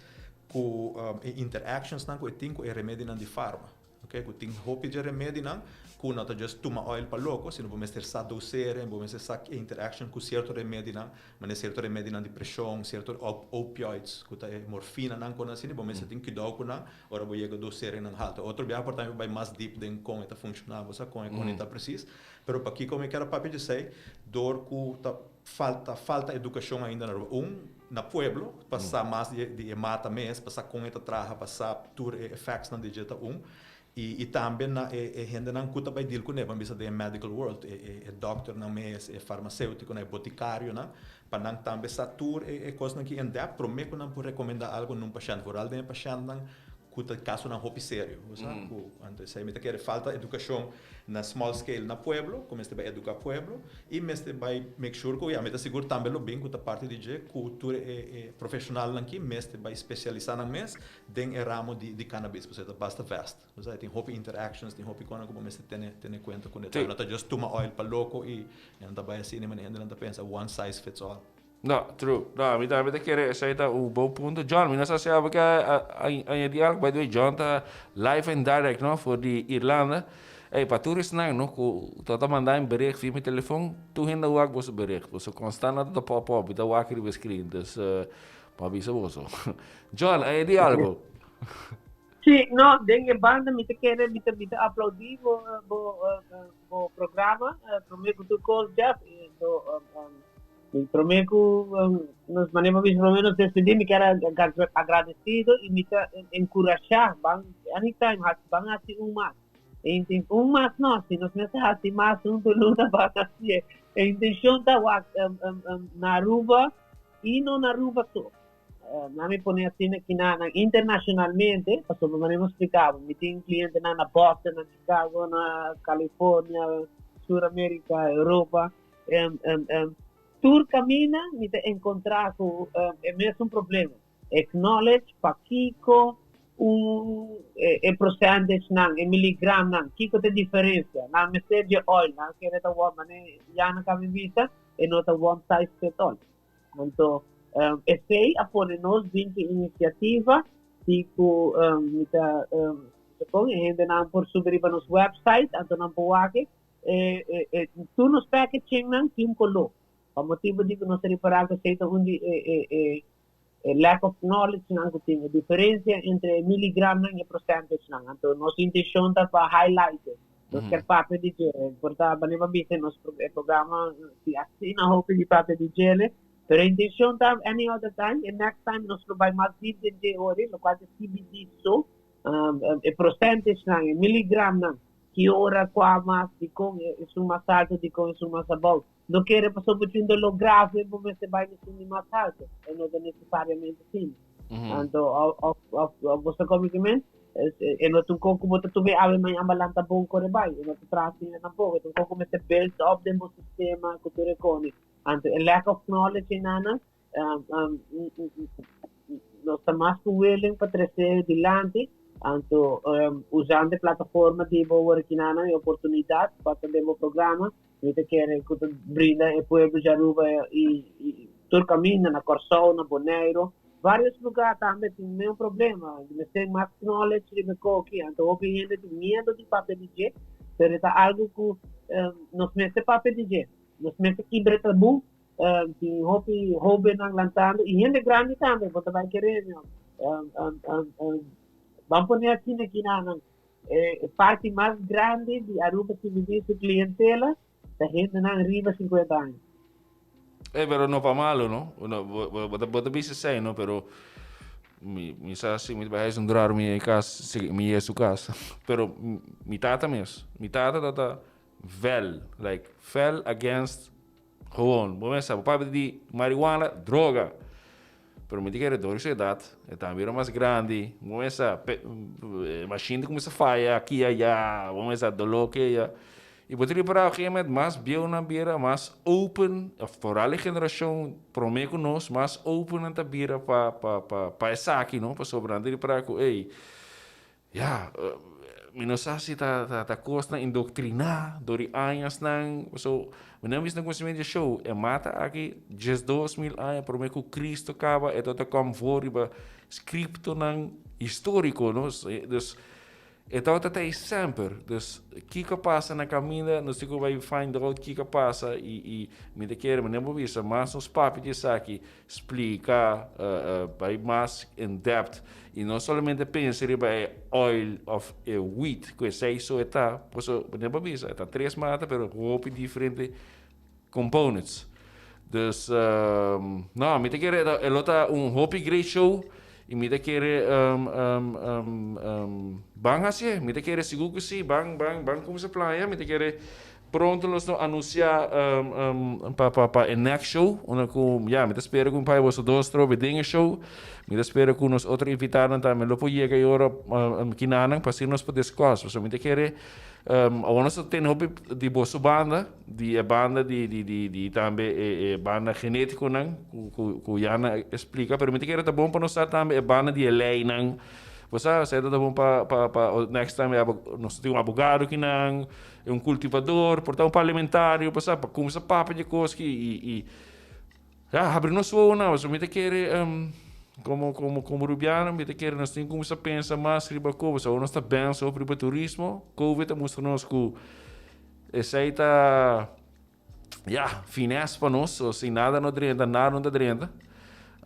Speaker 2: ku e interactionsnan ku e tin ku e remedinan di farma. Ok, ku tin hopi dje remedinan ku no ta just tuma oil pa loko, sino bo mester sa doseren, bo mester sa e interaction ku sierto remedinan, manera sierto remedinan di preshon, sierto opioids ku ta e morfinanan ku nan asina, bo mester tin kudou ku nan ora bo yega doserennan haltu. Otro biaha por tambe bai mas deep den kon e ta funshoná, bo sa kon e kon e ta presis, pero pakiko mi kier a papia djesei? Dor ku ta falta falta edukashon ainda na Aruba. Un. Na pueblo pa sa mas di di e mata mes, pa sa kon e ta traha, pa sa tur e effectsnan di dje ta un. I i tambe na e e hendenan ku ta bai deal kuné, ban bisa den e medical world, e e e dokternan mes, e farmaseutikonan, e botikarionan, pa nan tambe sa tur e e kosnan ki in depth promé ku nan por rekomendá algu na un pashènt, vooral den e pashèntnan ku ta kasonan hopi serio, bo sa, ku anto esei mi ta kere falta edukashon na small scale na pueblo, ku mester bai eduká pueblo i mester bai make sure ku ya mi ta sigur tambe lo bin ku ta parti di dje ku tur e e profeshonalnan aki mester bai spesialisá nan mes den e ramo di di cannabis pasobra e ta basta vast, bo sa, e tin hopi interactions, tin hopi kosnan ku bo mester tene tene kuenta kuné, no ta just tuma oil pa loko i nan ta bai asina manera hendenan ta pensa one size fits all.
Speaker 1: No, true. No, ami tambe ta kere esei ta un bon punto. John, mi no sa si abo ke añadi algo. By the way, John ta live and direct, no, for di Irlanda. Ey, pa tur esnan, no, ku ta ta manda mi bericht via mi telefon, tur hende a wak boso bericht. Boso konstant nan ta pop up, mi ta wak riba e screen. Dus, pa bisa boso. John, añadi algo.
Speaker 3: Sí, no, den e banda mi ta kere, mi ta, mi ta aplaudí bo, bo, bo programa, promé ku tur kos, Jeff. So, Mi promé ku nos manera pa bisa promé nos despedí mi kier a agradesido i mi ta enkurashá ban anytime hasi ban hasi un mas. E inten un mas no si nos mester hasi mas un tur luna ban hasié. E intenshon ta wak na Aruba i no na Aruba so. Nan mi pone asina ki na nan internashonalmente pasobra manera mi a splika bo mi tin klientenan na Boston, na Chicago, na California, Sur Amerika, Europa. Tur camina mi ta encontra cu e mesun problema. Acknowledge pakico un e percentage nan, e miligram nan, kico ta e diferencia. Nan mester dje oil, nan kere ta wou mane Jana caba di bisa, e no ta one size fit all. Anto esey a pone nos bin cu iniciativa di cu mi ta con e hendenan por subi riba nos website anto nan por wak E, e, e, tur nos packagingnan tin un koló. Pa motibu di ku nos ta ripará ku esei ta un di e, e, e, e lack of knowledge nan ku tin, e diferensia entre e miligramnan i e percentagenan. Anto nos intenshon ta pa highlight e. Nos kier papia di dje. Por ta manera pa bisa nos e programa si asina hopi di papia di djele, pero e intenshon ta any other time, e next time nos lo bai mas deep den dje ori, lokual ta CBD so, e percentagenan, e miligramnan. Ki ora kua mas, dikon esun mas alto, dikon esun mas abou. No kere pasobra bo tin un doló grave bo mester bai na esun di mas alto. E no ta nesesariamente asina. Anto òf òf bo sa komo ki men? E no ta un kon ku bo ta tuma e awe mañan bo a lanta bon kore bai. E no ta traha asina tampoko. E ta un kon ku mester build up den bo sistema ku tur e kone. Anto e lack of knowledge ei nan. Nos ta mas ku willing pa trese dilanti, anto usando e plataforma di bo workinana e oportunidat pa ta den bo programa, mi ta kere ku ta brinda e pueblo di Aruba i tur kaminda na Kòrsou, na Boneiru, vários lugá tambe tin mesun problema, mester mas knowledge riba e koki, anto hopi hende tin miedu di papia di dje, pero e ta algu ku nos mester papia di dje, nos mester kibra e tabú. Tin hopi hóbennan lantando i hende grandi tambe, bo ta bai kere mi. Ban pone asina aki nan, e parti mas grandi di Aruba CBD su klientela ta hendenan riba 50 aña.
Speaker 1: Eh, pero no pa malo, no? No, bo ta bisa esei, no? Pero mi sa si mi ta bai huis un mi kas, mi su kas. Pero mi tata mes, mi tata ta vel, like fel against. Gewoon, bo mester sa, bo papia di marihuana, droga. Pero mi ta kere dor su edat, e ta bira mas grandi, bo mester sa, e machine ta kuminsa faya aki aya, bo mester sa, doló ke aya. I bo ta ripara op un gegeven moment mas bieu nan bira, mas open, of foral e generashon promé ku nos, mas open nan ta bira pa pa pa pa esaki, no? Pasobra nan ta ripara ku, ey, Ya, mi no sa si ta ta kosnan indoktriná dor di añasnan, paso mi no a bisa na kuminsamentu di e show, e mata aki 12.000 aña promé ku Cristo kaba e tabata kòm for riba skriptonan históriko, no? Dus e tabata ta ei semper, dus kiko a pasa na kaminda nos tin ku bai find out kiko a pasa i i mi ta kere mi no por bisa mas nos papia di esaki. Splika bai mas in depth y no solamente pensa riba e oil of e wheat cu esey so e ta, paso bo por bisa e ta tres mata pero hopi diferente components. Dus no mi ta kere e lo ta un hopi great show y mi ta kere ban haci'e, mi ta kere sigur cu si ban ban ban cuminsa playa mi ta kere. Pronto nos lo anuncia pa pa pa e next show unda cu ya mi ta spera cu mi pai boso dos trobe den e show. Mi ta spera cu nos otro invitadonan tambe lo por yega e ora kinanan pa asina nos por discuss. Pasobra mi ta kere awor nos ta tene hopi di boso banda, di e banda di di di di tambe e e banda geneticonan cu cu cu Yana a explica, pero mi ta kere ta bon pa nos sa tambe e banda di e leynan. Bo sa, esei ta bon pa pa pa next time nos ta tin un abogado kinan. E un kultivador, por ta un parlamentario, pa sa, pa kumsa papia di e kos ki i i ya habri nos wowonan, pasobra mi ta kere komo komo komo rubiano mi ta kere nos tin kumsa pensa mas riba kobo, pasobra nos ta bensa hopi riba turismo, covid a mustra nos ku esei ta. Ya, finesse pa nos, so si nada no drenta, nada no ta drenta.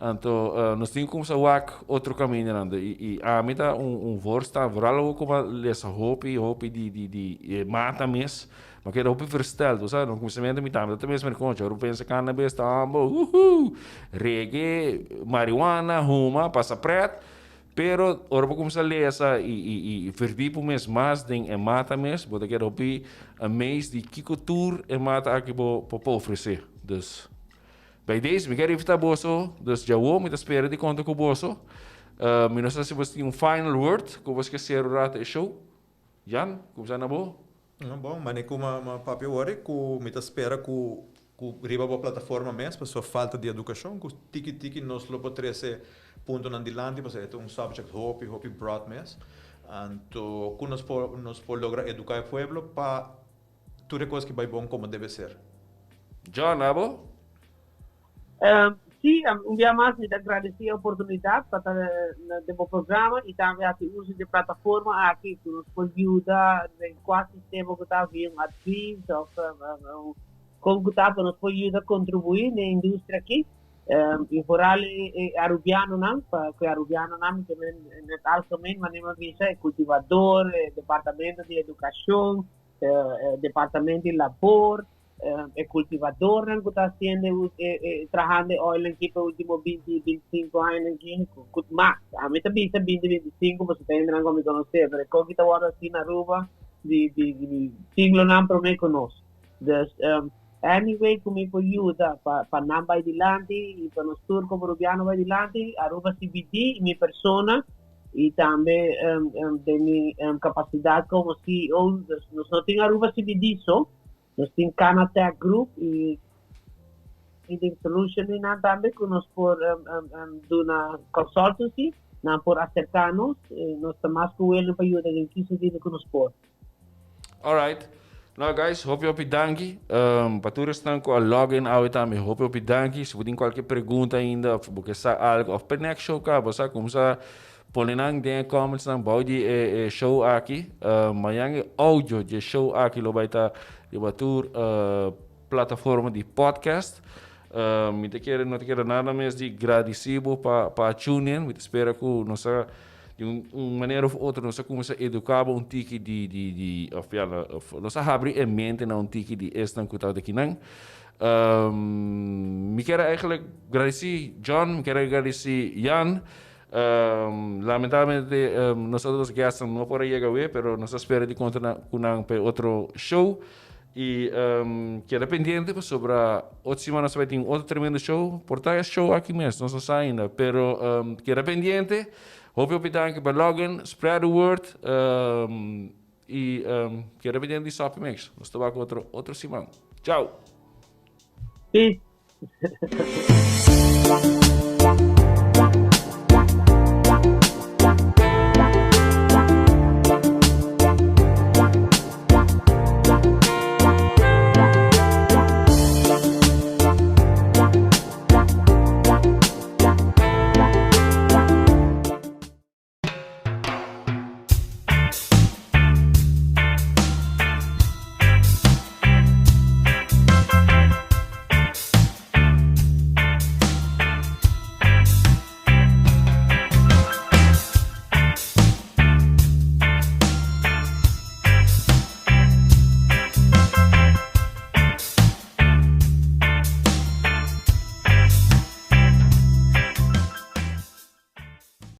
Speaker 1: Anto uh, nos tin kumsa wak otro kamindanan. I, i ami ta un, un voorstaan, vooral ook kuma lesa hopi, hopi di, di, di eh, mata mes. Ma keda hopi versteld, bo sa, no kuminsamentu mi tambe ta mes merkoncha. Ora pensa cannabis ta ambo, uhu, reggae, marihuana, huma, pasa pret. Pero ora bo kumsa lesa i i i verdiep bo mes mas den e mata mes, bo ta keda hopi amazed di kiko tur e mata aki bo por ofresé. Dus, bij deze mi kier invitá boso, dus djawo mi ta spera di konta ku boso. Mi no sa si boso tin un final word ku boso ke sera un rato e show. Jan, kumsa na bo.
Speaker 2: Bon, mane ku m'a papia wòrdu ku mi ta spera ku ku riba bo plataforma mes pasobra falta di edukashon ku tiki tiki nos lo por trese puntonan dilanti pasobra e ta un subject hopi hopi broad mes anto ku nos por nos por logra eduka e pueblo pa tur e kos ki bai bon komo debe ser.
Speaker 1: John, abo?
Speaker 3: Sí, un bia mas mi ta agradesí e oportunidat pa ta den bo programa i tambe hasi uso di e plataforma aki ku nos por yuda den kua sistema ku ta via un advis òf kon ku ta pa nos por yuda kontribuí den e industria aki i foral e arubianonan pa ku e arubianonan mi ta men in het algemeen manera mi a bisa e kultivador, e departamento di edukashon, e departamento di labor. E kultivadornan ku ta hasiendo e trahando e oil aki pa e ultimo 20, 25 añanan aki, ku mas. Ami ta bisa 20, 25 pasobra ta hendenan ku mi konosé, pero e koki ta wòrdu hasi na Aruba di di di siglonan promé ku nos. Dus anyway ku mi por yuda pa pa nan bai dilanti i pa nos tur komo Rubiano bai dilanti, Aruba CBD i mi persona i tambe den mi kapasidat komo CEO, dus nos no tin Aruba CBD so. Nos tin Canatech Group y. Trading Solution nan tambe ku nos por duna consultancy, nan por aserká nos, nos ta mas ku willing pa yuda den ki sentido ku nos por.
Speaker 1: Alright. Nou guys, hopi hopi danki. Pa tur esnan ku a log in awe tambe, hopi hopi danki. Si bo tin kualke pregunta ainda of bo ke sa algo of pa next show ka bo sa kumsa pone nan den e comments nan bou di e show aki. Mañan e audio di e show aki lo bai ta riba tur plataforma di podcast. Mi ta kere, no ta kere nada mes di gradisi bo pa pa tune in. Mi ta spera ku nos a di un un manera of otro nos a kuminsá eduká bo un tiki di di di of ya of nos a habri e mente na un tiki di esnan ku ta akinan. Mi kier eigenlijk gradisi John, mi kier gradisi Jan. Lamentablemente nos otro guestnan no por a yega awe, pero nos ta spera di konta ku nan pa e otro show. Y keda pendiente pasobra otro siman nos ta bai tin otro tremendo show. Por ta e show aki mes, nos no sa ainda. Pero keda pendiente. Hopi hopi danki pa login, spread the word y keda pendiente di Soppy Mix. Nos ta wak otro otro siman. Chao!
Speaker 3: Peace!